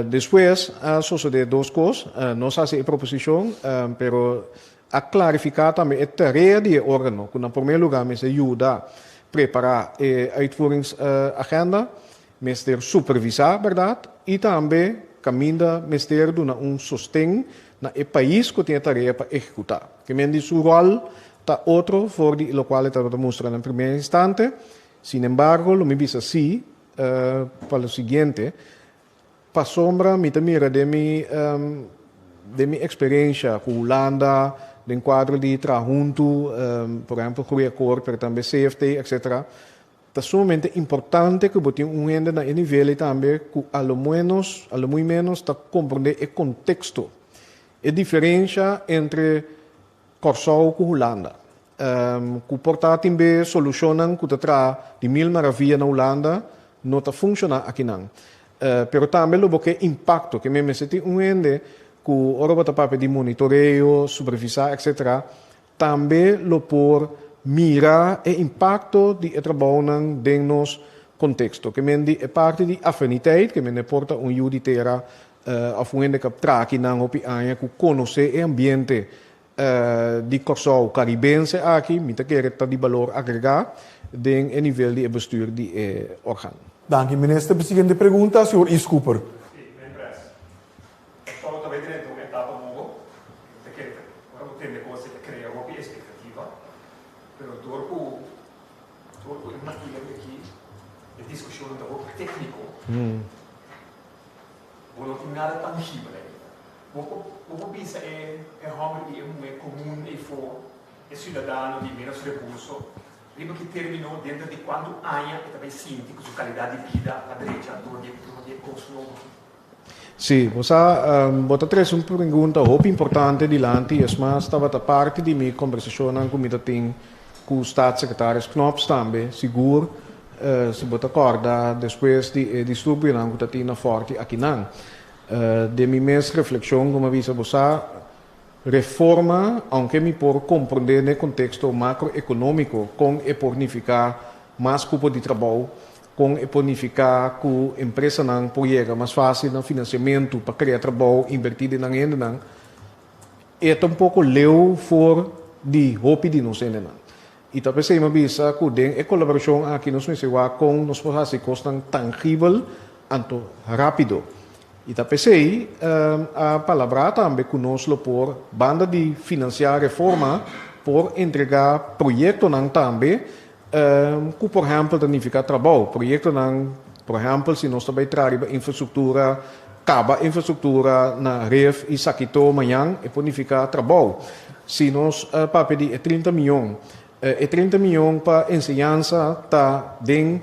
Despues a sosodé dos kos, nos hasi e proposishon, pero a klarifiká tambe e tarea di e órgano, ku na promé lugá mester yuda prepará e uitvoeringsagenda, mester supervisá bèrdat i tambe kaminda mester duna un sosten na e pais ku tin e tarea pa ehekutá. Ke men di su ròl ta otro for di lokual e tabata mustra na primer instante. Sin embargo, lo mi bisa sí pa lo siguiente, pasobra mi ta mira den mi den mi eksperensha ku Hulanda den kuadro di traha huntu, por ehèmpel Groeiakkoord, pero tambe CFT, etcetera, Ta sumamente importante ku bo tin un hende na e nivel ei tambe ku a lo menos, a lo muy menos ta komprondé e konteksto, e diferensha entre Kòrsou ku Hulanda. Ku por ta tin be solushonnan ku ta traha di mil maravia na Hulanda no ta funshoná akinan. Pero tambe lo bo ke impakto, ke mester tin un hende ku ora bo ta papia di monitoreo, supervisá etcetera, Tambe lo por mira e impakto di e trabounan den nos konteksto. Ke men di e parti di afiniteit, ke men e por ta un yu di tera òf un hende ku a traha akinan hopi aña ku konosé e ambiente di Kòrsou karibense aki, mi ta kere ta di balor agregá den e nivel di e bestuur di e organ. Danki Minister. P'e siguiente pregunta, señor Yves Cooper. Kòrsou ta bai drenta un etapa nobo, mi ta kere ora bo tende kos e ta krea hopi espektativa, pero dor ku dor ku e materia aki e diskushonnan ta hopi tékniko, bo no tin nada tangibel ainda. Bo por bo por bisa e e hòmber i e muhé komun eifó, e siudadano di ménos rekurso, riba ki término denter di kuantu aña e ta bai sinti ku su kalidat di bida a drecha dor di dor di e kos nobo aki? Sí, bo sa, bo ta trese un pregunta hopi importante dilanti, es mas tabata parti di mi kombersashonnan ku mi ta tin ku Staatssecretaris Knops tambe, sigur si bo ta kòrda despues di e disturbionan ku ta tin na Fòrti akinan. Den mi mes reflekshon ku mi a bisa bo sa, reforma, aunke mi por komprondé den e konteksto makroekonómiko kon e por nifiká mas kupo di trabou, Kon e por nifiká ku empresanan por yega mas fásil na finansiamentu pa krea trabou, invertí den nan hendenan? E ta un poko leu for di hopi di nos hendenan. I ta p'esei mi a bisa ku den e kolaborashon aki nos mester wak kon nos por hasi kosnan tangibel anto rápido. I ta p'esei a palabrá tambe ku nos lo por, banda di finansiá reforma, por entregá proyektonan tambe Ku por ehèmpel ta nifiká trabou. Proyektonan, por ehèmpel si nos ta bai traha riba infrastruktura, kaba infrastruktura na Rif i Sakito mañan, e por nifiká trabou. Si nos papia di e 30 mion, e 30 mion pa enseñansa ta den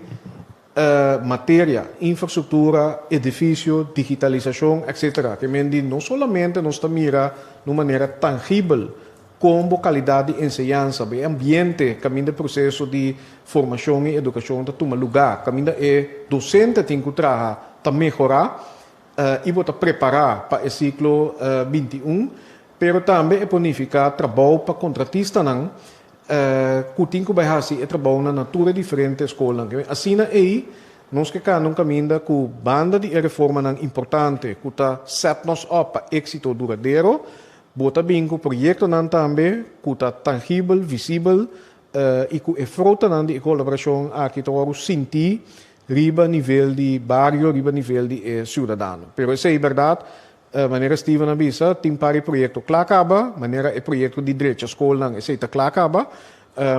materia, infrastruktura, edifisio, digitalisashon, etcetera. Ke men di no solamente nos ta mira na un manera tangibel kon bo kalidat di enseñansa, bo e ambiente kaminda e proseso di formashon i edukashon ta tuma lugá, kaminda e dosente tin ku traha ta mehorá i bo ta prepará pa e siklo 21, pero tambe e por nifiká trabou pa kontratistanan ku tin ku bai hasi e trabounan na tur e diferente skolnan. Asina ei nos ke kanda un kaminda ku banda di e reformanan importante ku ta sèt nos òp pa éksito duradero, bo ta bin ku proyektonan tambe ku ta tangibel, visibel i ku e frutanan di e kolaborashon aki ta wòrdu sintí riba nivel di bario, riba nivel di e siudadano. Pero esei bèrdat, Manera Steven a bisa, tin par di proyekto kla kaba, manera e proyekto di drecha skolnan, esei ta kla kaba,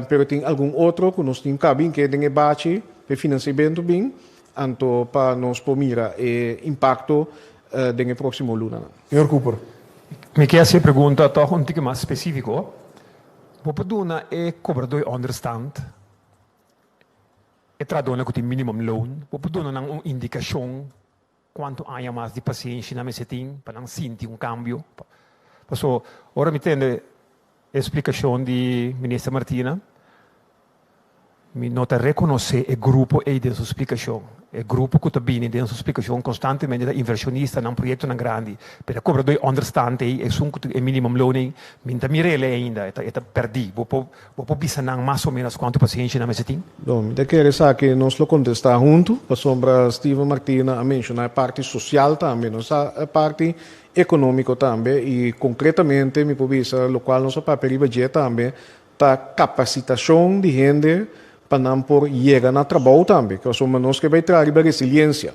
pero tin algun otro ku nos tin ka bin ke den e bachi pa e finansiamentu bin, anto pa nos por mira e impakto den e próksimo lunanan. Señor Cooper. Mi ke hasi e pregunta tòg un tiki mas spesífiko. Bo por duna e kobradó e ònderstand, e trahadónan ku tin minimumloon, bo por duna nan un indikashon? Kuantu aña mas di pasenshi nan mester tin pa nan sinti un kambio? Paso ora mi tende e splikashon di Minister Martina, mi no ta rekonosé e grupo ei den su splikashon. E grupo ku ta bini den su splikashon konstantemente ta invershonistanan, proyektonan grandi. Pero e kobradó e ònderstant ei, esun ku tin e minimumloon ei, mi no ta mir'el ainda, e ta e ta pèrdí. Bo por Bo por bisa nan mas o menos kuantu pasenshi nan mester tin? Bon, mi ta kere esaki nos lo kontestá huntu, pasobra Steven Martina a menshoná e parti sosial tambe, nos a e parti ekonómiko tambe i konkretamente mi por bisa lokual nos a papia riba dje tambe ta kapasitashon di hende pa nan por yega na trabou tambe, pasobra nos ke bai traha riba resiliensia.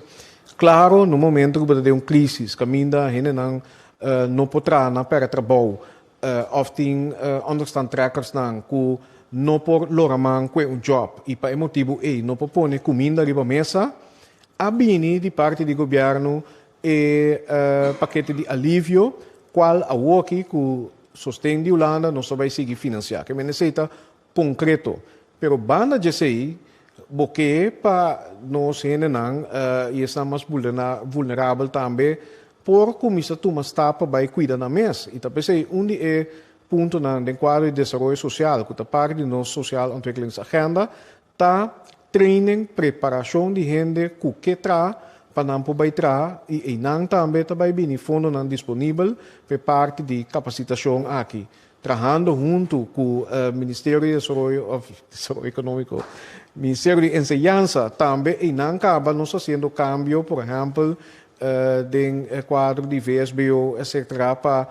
Klaro, na un momento ku bo ta den un krísis kaminda hendenan no por traha, nan pèrdè trabou, Of tin onderstandtrekkersnan ku no por lora man kue un job i pa e motibu ei no por pone kuminda riba mesa, a bini di parti di gobièrnu e pakete di alivio kual awoki ku sosten di Hulanda nos ta bai sigui finansiá. Ke men esei ta konkreto. Pero banda djesei bo ke pa nos hendenan i esnan mas vulnerabel tambe por kuminsá tuma stap pa bai kuida nan mes. I ta p'esei un di e puntonan den kuadro di desaroyo sosial ku ta parti di nos Sociaal Ontwikkelingsagenda ta training, preparashon di hende ku ke traha pa nan por bai traha i einan tambe ta bai bini fondonan disponibel p'e parti di kapasitashon aki. Trahando huntu ku Ministerio di Desaroyo of Desaroyo Ekonómiko, Ministerio di Enseñansa tambe einan kaba nos hasiendo kambio por ehèmpel den e kuadro di VSBO etcetera pa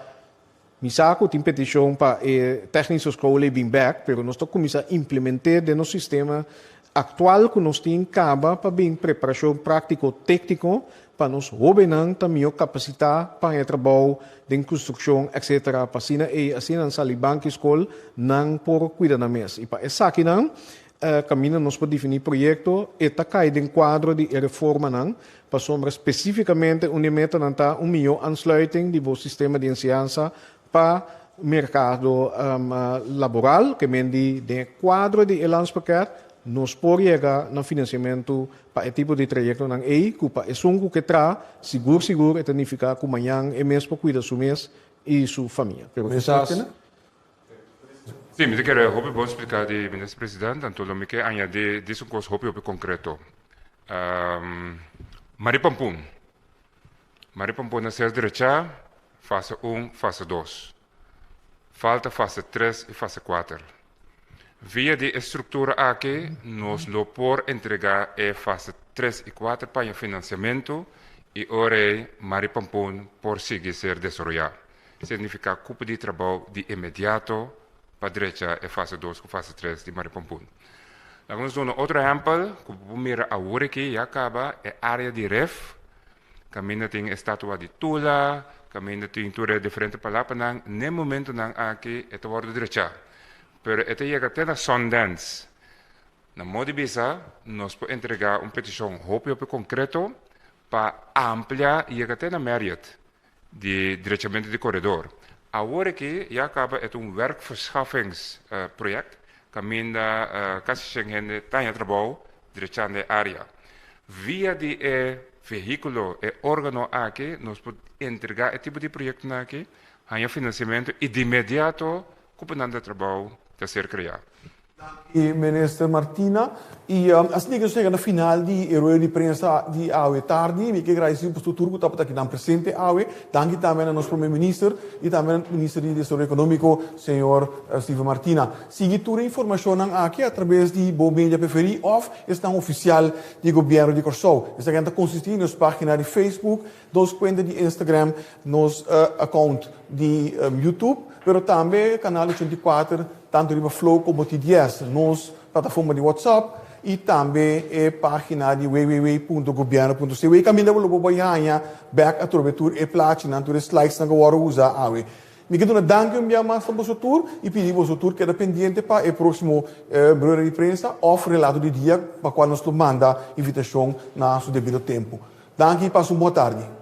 mi sa ku tin petishon pa e Technische School ei bin bèk pero nos ta kuminsá implement'é den nos sistema aktual ku nos tin kaba pa bin preparashon práktiko tékniko pa nos hóbennan ta mihó kapasitá pa haña trabou den konstrukshon etcetera pa asina ei asina nan sali banki skol nan por kuida nan mes i pa esakinan kaminda nos por definí proyekto e ta kai den kuadro di e reformanan pasobra spesífikamente un di e metanan ta un mihó aansluiting di bo sistema di enseñansa pa merkado laboral ke men di den e kuadro di e landspakket nos por yega na finansiamentu Pa e tipo di trayektonan ei ku pa esun ku ke traha, sigur sigur e ta nifiká ku mañan e mes por kuida su mes i su famia. Pero kisas. Sí, mi ta kere hopi bon spliká di Minister President, anto lo mi ke añadí dis un kos hopi hopi konkreto. Marie Pampun. Marie Pampun a ser drechá fase un, fase dos. Falta fase tres i fase kuater. Via di e struktura aki nos lo por entregá e fase tres i kuater paña finansiamentu i ora ei Mari Pampun por sigui ser desaroyá. Signifiká kupo di trabou di inmediato pa drecha e fase dos ku fase tres di Mari Pampun. Laga nos duna otro ehèmpel ku bo por mira awor aki ya kaba e área di ref Kaminda tin e statua di Tula, kaminda tin tur e diferente palapanan, n'e momentunan aki e ta wòrdu drechá. Pero e ta yega te na Sundance. Na modo di bisa, nos por entregá un petishon hopi hopi konkreto pa amplia yega te na Marriott di drechamentu di koredor. Awor aki ya kaba e ta un werkverschaffingsproject kaminda kasi shen hende ta haña trabou drechando e área. Via di e vehíkulo, e órgano aki, nos por entregá e tipo di proyektonan aki, haña finansiamentu i di inmediato kuponan di trabou ta ser kreá. Danki Minister Martina. I asina ke nos yega na final di e rueda di prensa di awe tardi. Mi ke gradisí boso tur ku tabata akinan presente awe. Danki tambe na nos Prome Minister i tambe na Minister di Desaroyo Ekonómiko, señor Steven Martina. Sigui tur e informashonnan aki atrabes di bo media preferí òf esnan ofisial di Gobièrnu di Kòrsou. Esaki ta konsistí di nos página di Facebook, nos kuenta di Instagram, nos account di YouTube, pero tambe Kanal 84 tantu riba Flow komo TDS, nos plataforma di WhatsApp i tambe e página di www.gobierno.cw kaminda bo lo por bai haña bèk atrobe tur e plachinan, tur e slidesnan ku wòrdu usá awe. Mi ke duna danki un bia mas na boso tur i pidi boso tur keda pendiente pa e próksimo rueda di prensa òf relato di dia pa kua nos lo manda invitashon na su debido tempu. Danki i pasa un bon tardi.